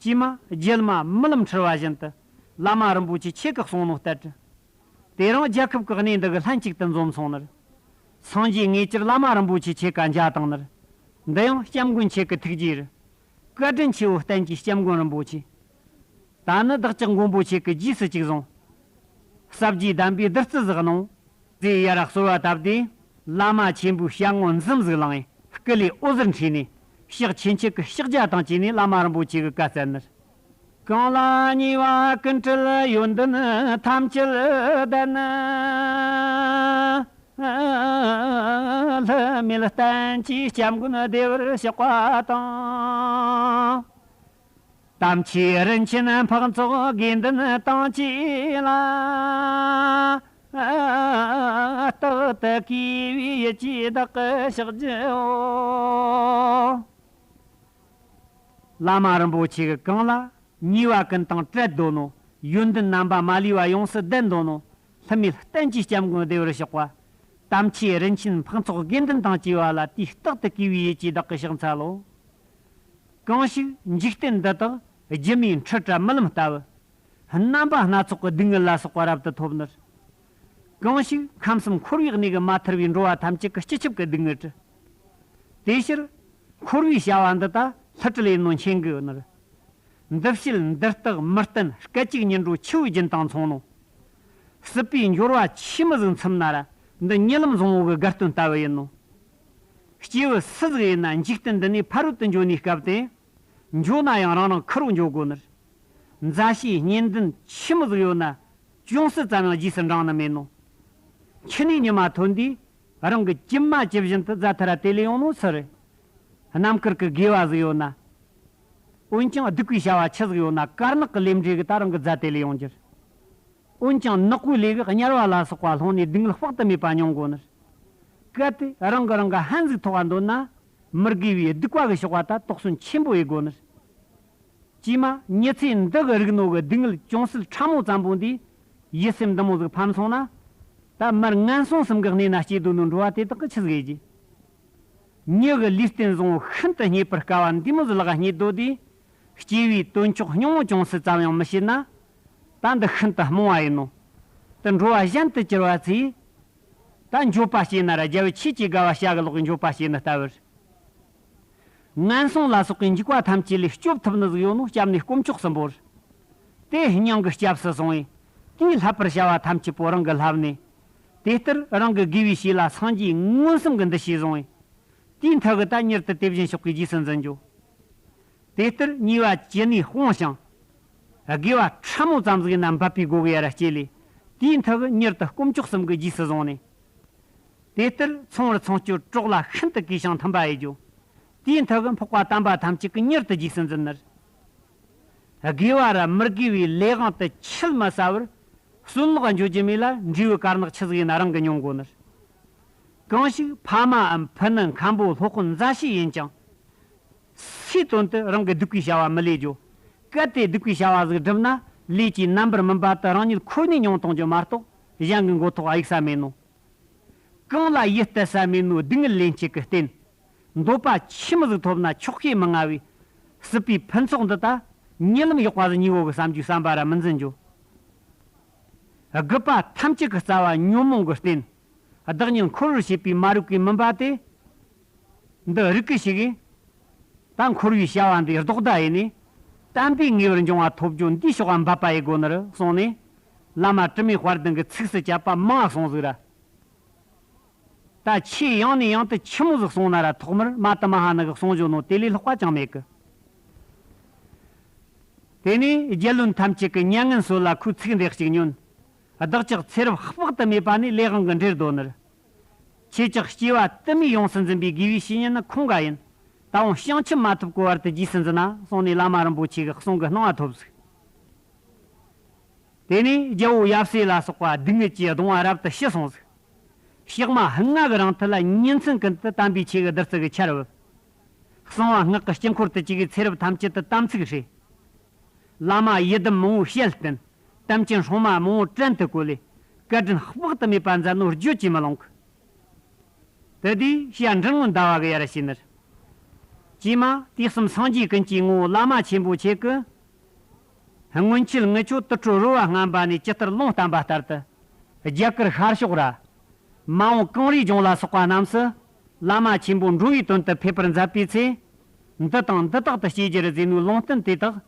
ཅིས་མ་རྒྱལ་མ་རྨི་ལམ་འཁྲུལ་བ་བཞིན་དུ། བླ་མ་རིན་པོ་ཆེ་ཁྱེད་ཀྱིས་གསུངས་ནོ་ལྟར། དེ་རིང་རྒྱལ་ཁབ་ཀྱི་གནས་འདི་གི་ལྷན་ཅིག་ཏུ་འཛོམས་སོང་ནི། སངས་རྒྱས་ངེས་ཅིར་བླ་མ་རིན་པོ་ཆེ་ཁྱེད་ཀ་མཇལ་བཏང་ནི། འདི་ཡང་སྐྱབས་མགོན་ཁྱེད་ཀྱི་ཐུགས་རྗེ་རེད། བཀའ་དྲིན་ཆེ་བོ་བསྟན་གྱི་སྐྱབས་མགོན་རིན་པོ་ཆེ། ད་ནི་བདག་ཅག་མགོན་པོ་ཁྱེད་ཀྱི་རྗེས་སུ་ཅིག་བཟུང་། ཟབ་རྒྱས་གདམས་པའི་བདུད་རྩི་ཟིག་གནང་། ཟེར་ཡར་ར་གསོལ་བ་བཏབ་སྟེ། བླ་མ་ཆེན་པོའི་ཞལ་ངོ་འཛུམ་ཟིག་བླངས། སྐུ་ལས་འོད་ཟེར་འཕྲོས་ནས། ཕྱག་ཆེན་ཆེ་གི་ཕྱག་རྒྱ་དང་བཅས་ནས་བླ་མ་རིན་པོ་ཆེ་གི་བཀའ་སྩལ་ནི། གང་ལ་ཉེ་བ་ཀུན་བྲལ་ཡོན་ཏན་ཐམས་ཅད་ལྡན། ལྷ་མེད་བསྟན་བཅོས་སྐྱབས་མགོན་བདེ་བར་གཤེགས་པ་དང་། དམ་ཆོས་རིན་ཆེན་འཕགས་ཚོགས་དགེ་འདུན་དང་བཅས་ལ། རྟག་ཏུ་གུས་པས་ཡིད་ཀྱིས་བདག་གི་ཕྱག་བགྱིའོ། བླ་མ་རིན་པོ་ཆེ་གི་གང་ལ་ཉེ་བ་ཀུན་དང་བྲལ་འདོད་ནོ། ཡོན་ཏན་རྣམ་པ་མ་ལུས་པ་ཡོངས་སུ་ལྡན་འདོད་ནོ། ལྷ་མེད་བསྟན་བཅོས་སྐྱབས་མགོན་བདེ་བར་གཤེགས་པ། དམ་ཆོས་རིན་ཆེན་འཕགས་ཚོགས་དགེ་འདུན་དང་བཅས་པ་ལ་དུས་རྟག་ཏུ་གུས་པའི་ཡིད་ཀྱིས་བདག་གི་ཕྱག་འཚལ་ལོ། གང་ཞིག་འཇིག་རྟེན་འདི་དག་སྒྱུ་མའི་འཁྲུལ་བྲལ་རྨི་ལམ་ལྟ་བུ། རྣམ་པ་སྣ་ཚོགས་ཀྱི་སྡུག་བསྔལ་ལ་སོགས་པ་རབ་ཏུ་ཐོབ་ནི། གང་ཞིག་ཁམས་གསུམ་འཁོར་བའི་གནས་ཀྱི་མ་ཐར་བའི་འགྲོ་བ་ཐམས་ཅད་ཀྱི་སྤྱི་ཁྱབ་ཀྱི་སྡུག་བསྔལ་དྲི། དེ་ཕྱིར་འཁོར་བའི་བྱ་བ་འདི་དག་ལྷུ་བྲལ་ཡིན་ནོ་མཁྱེན་དགོས་ནི། འདི་བྱེད་འདི་བརྟག་མི་བརྟན་སྐད་ཅིག་ཉིད་འགྲོ་འཆི་བའི་རྒྱུན་དང་མཚུངས་ནོ། སྲིད་པའི་འབྱོར་བ་ཆི་མོ་ཟིག་མཚམས་ན་ར་འདི་རྨི་ལམ་བཟང་བོ་གི་དགའ་སྟོན་ལྟ་བུ་ཡིན་ནོ། སྐྱེས་བུ་སུ་ཟིག་ཡིན་ན་འཇིག་རྟེན་འདི་ནས་ཕ་རོལ་ཏུ་འགྱོ་ནིའི་སྐབས་དེ། འགྱོ་ན་ཡང་རང་རང་ཁུར་རོ་འགྱོ་དགོས་ནི། མཛའ་བཤེས་གཉེན་འདུན་ཆི་མོ་ཟིག་ཡོད་ན་ཅུང་ཟད་ཙམ་ཡང་རྗེས་སུ་འབྲང་ནི་མེད་ནོ། འཆི་ནས་ཉི་མ་ཐོན་དུས་རང་གི་གྲིབ་མ་ཇི་བཞིན་དུ་རྫ་མཐའ་ར་དེད་ལས་ཡོང་ནོ་སུ་རེད། རྣམ་དཀར་གི་དགེ་བ་ཟིག་ཡོད་ན། འོན་ཀྱང་སྡིག་པའི་བྱ་བ་ཆི་ཟིག་ཡོད་ན་དཀར་ནག་གི་ལས་འབྲས་གི་ད་རང་གི་རྫ་དེད་ལས་ཡོང་རྒྱུ་རེད། འོན་ཀྱང་ནག་པོའི་ལས་ཀྱི་དམྱལ་བ་ལ་སོགས་པ་ལྷུང་ནས་སྡུག་བསྔལ་དཔག་ཏུ་མེད་པ་མྱོང་དགོས་ནི། གལ་ཏེ་རང་གི་རང་གི་ཕན་ཟིག་ཐོགས་པ་འདོད་ན། མི་དགེ་བའི་སྡིག་པ་གི་ཕྱོགས་པ་ད་དོགས་ཟོན་ཆེན་པོ་ཡེད་དགོས་ནི། ཅིས་མ་མྱི་ཚེ་འདི་གི་རིག་ནོ་གི་སྡུག་བསྔལ་ཅུང་ཟད་ཕྲ་མོ་ཙམ་པོ་འདིས་ཡིད་སེམས་འདི་མོ་ཟིག་ཕམ་སོང་ན། ད་མར་ངན་སོང་གསུམ་གི་གནས་ན་སྐྱེ་འདོད་ནོ་འགྲོ་བ་དེ་དག་གི་ཆི་ཟིག་ཡེད་རྒྱུ། མྱི་གི་ལུས་རྟེན་བཟང་བོ་ཤིན་ཏུ་རྙེད་པར་དཀའ་བ་འདི་མོ་ཟིག་ལག་རྙེད་འདོད་དེ། སྐྱེ་བའི་དོན་ཕྱོགས་སྙིང་བོ་ཅུང་ཟད་ཙམ་ཡང་མི་ཤེས་ན། ད་འདི་ཤིན་ཏུ་རྨོངས་པ་ཡིན་ནོ། དེ་འགྲོ་བ་གཞན་དུ་གྱུར་པ་ཚེ། ད་འགྱོད་པ་སྐྱེས་ན་ར་རྒྱལ་བུ་ཆོས་ཀྱི་དགའ་བ་བྱ་གི་ལོག་གི་འགྱོད་པ་སྐྱེས་ནི་ལྟ་བུར། ངན་སོང་ལ་སོགས་པའི་འཇིགས་པ་ཐམས་ཅད་ལས་སྐྱོབ་ཐུབ་ནི་ཟིག་ཡོད་ནོ་སྐྱབས་གནས་དཀོན་མཆོག་གསུམ་པོར། དེ་སྙིང་གི་སྐྱབས་སུ་སོང་བས། དེས་བསླབ་པར་བྱ་བ་ཐམས་ཅད་པོ་རང་གིས་བསླབས་ནས། དེ་ལྟར་རང་གི་དགེ་བའི་བྱས་ལ་སངས་རྒྱས་མངོན་སུམ་གྱི་འདུ་ཤེས་བཟུང་བས། དེའི་མཐུ་གིས་ད་མྱུར་དུ་དེ་བཞིན་གཤེགས་པའི་རྗེས་སུ་འཛིན་རྒྱུ། དེ་ལྟར་ཉེས་པ་ཅི་ནུས་སྤོང་ཞིང་། དགེ་བ་ཕྲ་མོ་ཙམ་ཟིག་ན་འབད་པའི་སྒོ་གིས་ཡར་སྐྱེས་ལས། དེའི་མཐུ་གིས་མྱུར་དུ་དཀོན་མཆོག་གསུམ་གྱི་རྗེས་སུ་བཟུང་ནས། དེ་ལྟར་ཚོང་བར་ཚོང་སྤྱོད་གྲོགས་ལ་ཤིན་ཏུ་གུས་ཤིང་མཐུན་པ་ཡེད་རྒྱུ། དེའི་མཐུ་གིས་འཕགས་པ་དམ་པ་ཐམས་ཅད་ཀྱི་མྱུར་དུ་རྗེས་སུ་འཛིན་ནི། དགེ་བ་ར་མི་དགེ་བའི་ལས་དབང་དུ་ཆད་མི་ཟ་བར། གསོན་ལོག་འགྱོ་རྒྱུ་མེད་ལ་འབྲས་བུ་དཀར་ནག་ཆི་ཟིག་ཡིན་ན་རང་གིས་མྱོང་དགོས་ནི། གང་ཞིག་ཕ་མའམ་ཕུ་ནུ་མཁན་པོ་སློབ་དཔོན་མཛའ་བཤེས་ཡིན་ཀྱང་། སུའི་དོན་དུ་རང་གི་སྡིག་པའི་བྱ་བ་མི་ལས་རྒྱུ། གལ་ཏེ་སྡིག་པའི་བྱ་བ་ཟིག་བསྒྲུབས་ན་ལས་ཀྱི་རྣམ་པར་སྨིན་པ་དེ་རང་ཉིད་ཁོ་ནས་མྱོང་གཏོང་རྒྱུ་མ་གཏོགས་གཞན་གྱི་མགོ་ཐོག་གཡུག་ས་མེད་ནོ། གང་ལ་ཡིད་གཏད་ས་མེད་ནོ་སྡུག་བསྔལ་ལེན་བྱེད་ཀྱི་རྟེན། འདོད་པ་ཆི་མོ་ཟིག་ཐོབ་ན་ཆོག་ཤེས་མི་མངའ་བའི། སྲིད་པའི་ཕུན་ཚོགས་འདི་དག་རྨི་ལམ་ཡག་པ་ཟིག་རྨིས་བོ་གི་བསམ་རྒྱུའི་བསམ་པ་ར་མི་འཛིན་རྒྱུ། རྒུད་པ་ཐམས་ཅད་ཀྱི་རྩ་བ་ཉོན་མོངས་ཀྱི་རྟེན། བདག་ཉིད་འཁོར་བར་བྱེད་པའི་མ་རིག་པའི་མུན་པ་དེ། འདི་རིག་གི་ཞིག་གིས། ད་འཁོར་བའི་བྱ་བ་འདིའི་ལྡོག་ཟླ་ཡེད་ནས། དམ་པའི་ངེས་པར་འབྱུང་བ་ཐོབ་རྒྱུ་འདིའི་ཕྱོགས་ལ་འབད་པ་ཡེད་དགོས་ནི་རེད་གསུངས་ནས། བླ་མ་དྲི་མེད་དཔལ་ལྡན་གྱི་ཚིགས་སུ་བཅད་པ་མང་གསུངས་ཟིག་ར། ད་ཆེས་ཡང་ནས་ཡང་དུ་ཆི་མོ་ཟིག་གསུངས་ན་ར་ཐོག་མར་མ་ཏི་མ་ཧ་ནི་གི་གསུང་བརྗོད་ནོ་དེ་ལས་ལྷག་པ་ཅང་མེད་གི། དེ་ནས་རྒྱལ་བློན་ཐམས་ཅད་ཀྱིས་མྱ་ངན་གསོལ་ལ་ཁོའི་ཚིག་འདི་གཅིག་ཉོན། བདག་ཅག་ཚེ་རབས་དཔག་ཏུ་མེད་པ་ནས་ལས་དབང་གིས་འབྲེལ་འདོད་ནི། ཁྱེད་ཅག་སྐྱེ་བ་དུ་མའི་ཡོངས་སུ་འཛིན་པའི་དགེ་བའི་བཤེས་གཉེན་ནི་ཁོང་ག་ཡིན། ད་འོང་བྱང་ཆུབ་མ་ཐོབ་གོ་བར་དུ་རྗེས་སུ་འཛིན་ན་གསུངས་ནས་བླ་མ་རིན་པོ་ཆེ་གི་གསུང་གི་སྣང་བ་ཐོབ་ཟིག། དེ་ནས་རྒྱལ་པོ་ཡབ་སྲས་ལ་སོགས་པ་སྡུག་བསྔལ་གྱི་གདུང་བ་རབ་ཏུ་ཞི་སོང་ཟིག། ཞག་མ་ལྔ་གི་རིང་དུ་ལ་ཉིན་མཚན་ཀུན་ཏུ་དམ་པའི་ཆོས་ཀྱི་བདུད་རྩི་གི་ཆར་བབས། གསང་བ་སྔགས་ཀྱི་དཀྱིལ་འཁོར་དུ་བཅུག་གི་ཚེ་རབས་ཐམས་ཅད་དུ་དམ་ཚིག་བསྲེས། བླ་མ་ཡི་དམ་མང་བོ་ཞལ་བསྟན། དམ་ཅན་སྲུང་མ་མང་བོ་བྲན་དུ་བཀོལ་ལས། བཀའ་དྲིན་དཔག་ཏུ་མེད་པ་མཛད་ནོ་བརྗོད་ཀྱིས་མི་ལོངས་གི། དེ་དུས་ཞྭ་མགྲིན་སྔོན་ཟླ་བ་གིས་ཡར་ཞུས་ནི། ཀྱེ་མ་དུས་གསུམ་སངས་རྒྱས་ཀུན་གྱི་ངོ་བོ་བླ་མ་ཆེན་པོ་ཁྱེད་ཀྱིས། སྔོན་ཆད་ངི་ཆོ་དུར་ཁྲོད་རོལ་བ་རྔམ་པ་ནས་ཇི་ལྟར་ལུང་བསྟན་པ་ལྟར་དུ། རྒྱ་གར་ཤར་ཕྱོགས་ར། མ་འོངས་གངས་རིའི་ལྗོངས་ལ་སོགས་པ་རྣམས་སུ། བླ་མ་ཆེན་པོ་འགྲོ་བའི་དོན་དུ་ཕེབས་པར་མཛད་པའི་ཚེ། འདི་དང་འདི་དག་ཏུ་སྐྱེ་རྒྱུར་ཟེར་ནོའི་ལུང་བསྟན་དེ་དག།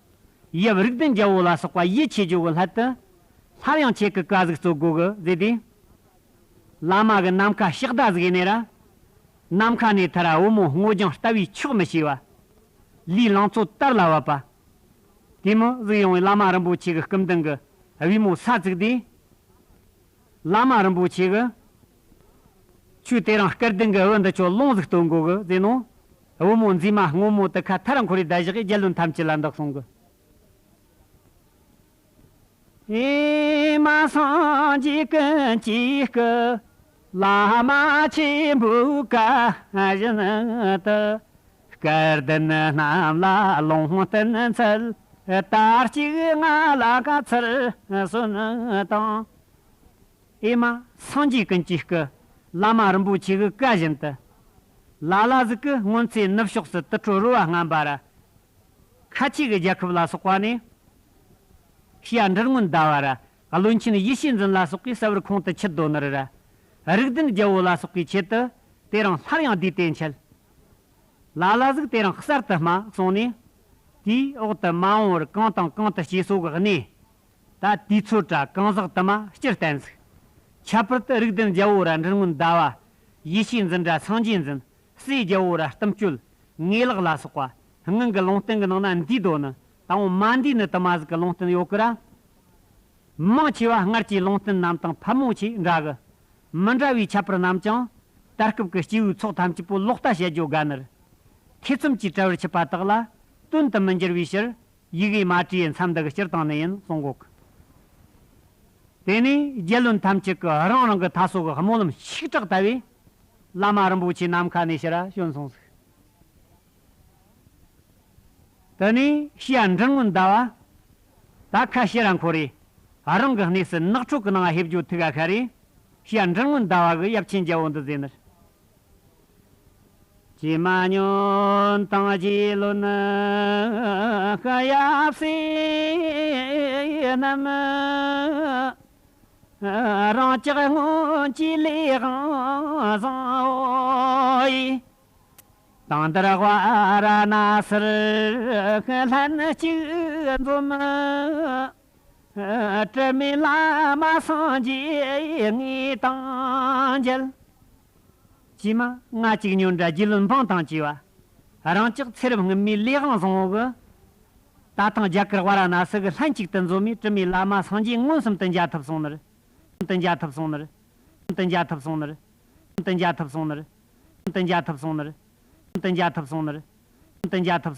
ཡབ་རིགས་ལྡན་རྒྱལ་པོ་ལ་སོགས་པ་ཡིད་ཆེས་རྒྱུ་གི་སླད་དུ། སླར་ཡང་ཁྱེད་ཀྱི་བཀའ་ཟིག་སྩོལ་དགོས་གི་ཟེར་ཏེ། བླ་མ་གི་ནམ་མཁའ་ཕྱག་བརྡ་ཟིག་ཡིན་ནས་ར། ནམ་མཁའ་ནས་ཐར་བུ་མོ་སྔོ་ལྗང་ལྟ་བུའི་ཆགས་མི་ཤེས་པ། ལུས་ལང་ཚོ་དར་ལ་བབ་པ། དེ་མོ་ཟིག་ཡོང་བའི་བླ་མ་རིན་པོ་ཆེ་གི་སྐུ་མདུན་གྱི་བུ་མོ་ས་བཙུགས་དུས། བླ་མ་རིན་པོ་ཆེ་གི། ཁྱོད་དེ་རིང་སྐལ་ལྡན་གྱི་བུ་འདི་ཆོ་ལུང་ཟིག་སྟོན་དགོས་གི་ཟེར་ནོ། བུ་མོ་མཛེས་མ་སྔོན་མོ་དེ་ཁ་ཐར་འཁོར་རེ་བསྡད་བཞག་གི་རྒྱལ་བློན་ཐམས་ཅད་ལ་འདི་གསུང་གི། ཨེ་མ་སངས་རྒྱས་ཀུན་གྱི་སྐུ། བླ་མ་ཆེན་པོའི་བཀའ་བཞིན་དུ། སྐལ་ལྡན་རྣམས་ལ་ལུང་བསྟན་འཚལ། ད་ཅིག་ང་ལ་བཀའ་སྩལ་གསོན་དང་། ཨེ་མ་སངས་རྒྱས་ཀུན་གྱི་སྐུ། བླ་མ་རིན་པོ་ཆེ་གི་བཀའ་བཞིན་དུ། ལ་ལ་ཟིག་གི་སྔོན་ཚེ་ནུབ་ཕྱོགས་སུ་དུར་ཁྲོད་རོལ་བ་རྔམ་པ་ར། ཁ་ཆེ་གི་རྒྱལ་ཁབ་ལ་སོགས་པ་ནས། ཤི་ཡ་འབྲི་སྔོན་ཟླ་བ་ར། བློན་ཆེན་ཡེ་ཤེས་འཛིན་ལ་སོགས་ཀྱིས་གསལ་བར་ཁོང་དུ་ཆུད་དོ་ནི་རེད་ར། རིགས་ལྡན་རྒྱལ་པོ་ལ་སོགས་ཀྱི་ཆེད་དུ། དེ་རིང་སླར་ཡང་བསྡུས་ཏེ་འཆད། ལ་ལ་ཟིག་དེ་རིང་གསར་དུ་སྨྲ་གསུངས་ནས། དེའི་འོག་ཏུ་མ་འོངས་པར་གང་དང་གང་དུ་སྐྱེ་སོ་གི་གནས། ད་དུས་ཚོད་ར་གང་ཟག་དུ་མ་སྤྱིར་བསྟན་ཟིག། ཁྱད་པར་དུ་རིགས་ལྡན་རྒྱལ་པོ་ར་འབྲི་སྔོན་ཟླ་བ། ཡེ་ཤེས་འཛིན་ར་སངས་རྒྱས་འཛིན། སྲས་རྒྱལ་པོ་ར་གཏུམ་སྤྱོད། ངེས་ལེགས་ལ་སོགས་པ། སྔོན་གྱི་ལུང་བསྟན་གྱི་ནང་ན་འདུས་དོ་ནི། ད་འོང་མ་འདུས་ནི་དུ་མ་ཟིག་གི་ལུང་བསྟན་ཡོད་གི་ར། མང་ཆེ་བ་སྔར་གྱི་ལུང་བསྟན་རྣམས་དང་ཕལ་མོ་ཆེ་འདྲ་གི། མི་འདྲ་བའི་ཁྱད་པར་རྣམས་ཀྱང་། ད་སྐབས་ཀྱི་སྐྱེས་བུའི་ཚོགས་ཐམས་ཅད་པོ་ལོག་ལྟ་བྱེད་རྒྱུ་དགའ་ནི་རེད། ཐེ་ཚོམ་གྱིས་བྲལ་བར་བྱེད་པ་དག་ལ། དོན་དུ་མི་འགྱུར་བའི་ཕྱིར། ཡི་གེ་མ་བྲིས་མཚམས་འདི་གི་སྤྱིར་བཏང་ནི་ཡིན་གསུང་གོ་གི། དེ་ནས་རྒྱལ་བློན་ཐམས་ཅད་ཀྱིས་རང་རང་གི་མཐའ་སོ་གི་སྨོན་ལམ་ཤིག་དྲག་བཏབ་པས། བླ་མ་རིན་པོ་ཆེ་ནམ་མཁའ་ནས་ཕྱིར་བྱོན་སོང་ཟིག། དེ་ནས་ཤི་ཡ་འབྲི་སྔོན་ཟླ་བ། ད་ཁ་ཕྱིར་ར་འཁོར་རེ། རང་གི་གནས་སུ་ནགས་ཁྲོད་ཀྱི་ནང་ཧེབ་རྒྱུ་ཐུག་ག་ཤར་རེ། ཤི་ཡ་འབྲི་སྔོན་ཟླ་བ་གི་ཡབ་ཆེན་རྒྱལ་པོ་འདི་ཟེར་ནི། ཀྱེ་མ་ཉོན་དང་རྗེ་བློན་ཡབ་སྲས་རྣམས། རང་ཅག་སྔོན་གྱི་ལས་དབང་བཟང་བོ་ཡིས། དང་འདིར་ཝཱ་ར་ཎ་སིར་ལྷན་ཅིག་འཛོམས། དྲི་མེད་བླ་མ་སངས་རྒྱས་ངེས་དང་མཇལ། ཀྱེ་མ་ང་གཅིག་ཉོན་དྲ་རྗེ་བློན་འབངས་དང་བཅས་པ། རང་ཅག་ཚེ་རབས་སྔོན་མའི་ལས་དབང་བཟང་བོ་གི། ད་ཐེངས་རྒྱ་གར་ཝཱ་ར་ཎ་སི་གི་ལྷན་ཅིག་ཏུ་འཛོམས་མས། དྲི་མེད་བླ་མ་སངས་རྒྱས་མངོན་སུམ་དུ་མཇལ་ཐུབ་སོང་ནི་རེད། དུ་མཇལ་ཐུབ་སོང་ནི་རེད། དུ་མཇལ་ཐུབ་སོང་ནི་རེད། དུ་མཇལ་ཐུབ་སོང་ནི་རེད། དུ་མཇལ་ཐུབ་སོང་ནི་རེད། དུ་མཇལ་ཐུབ་སོང་ནི་རེད། དུ་མཇལ་ཐུབ།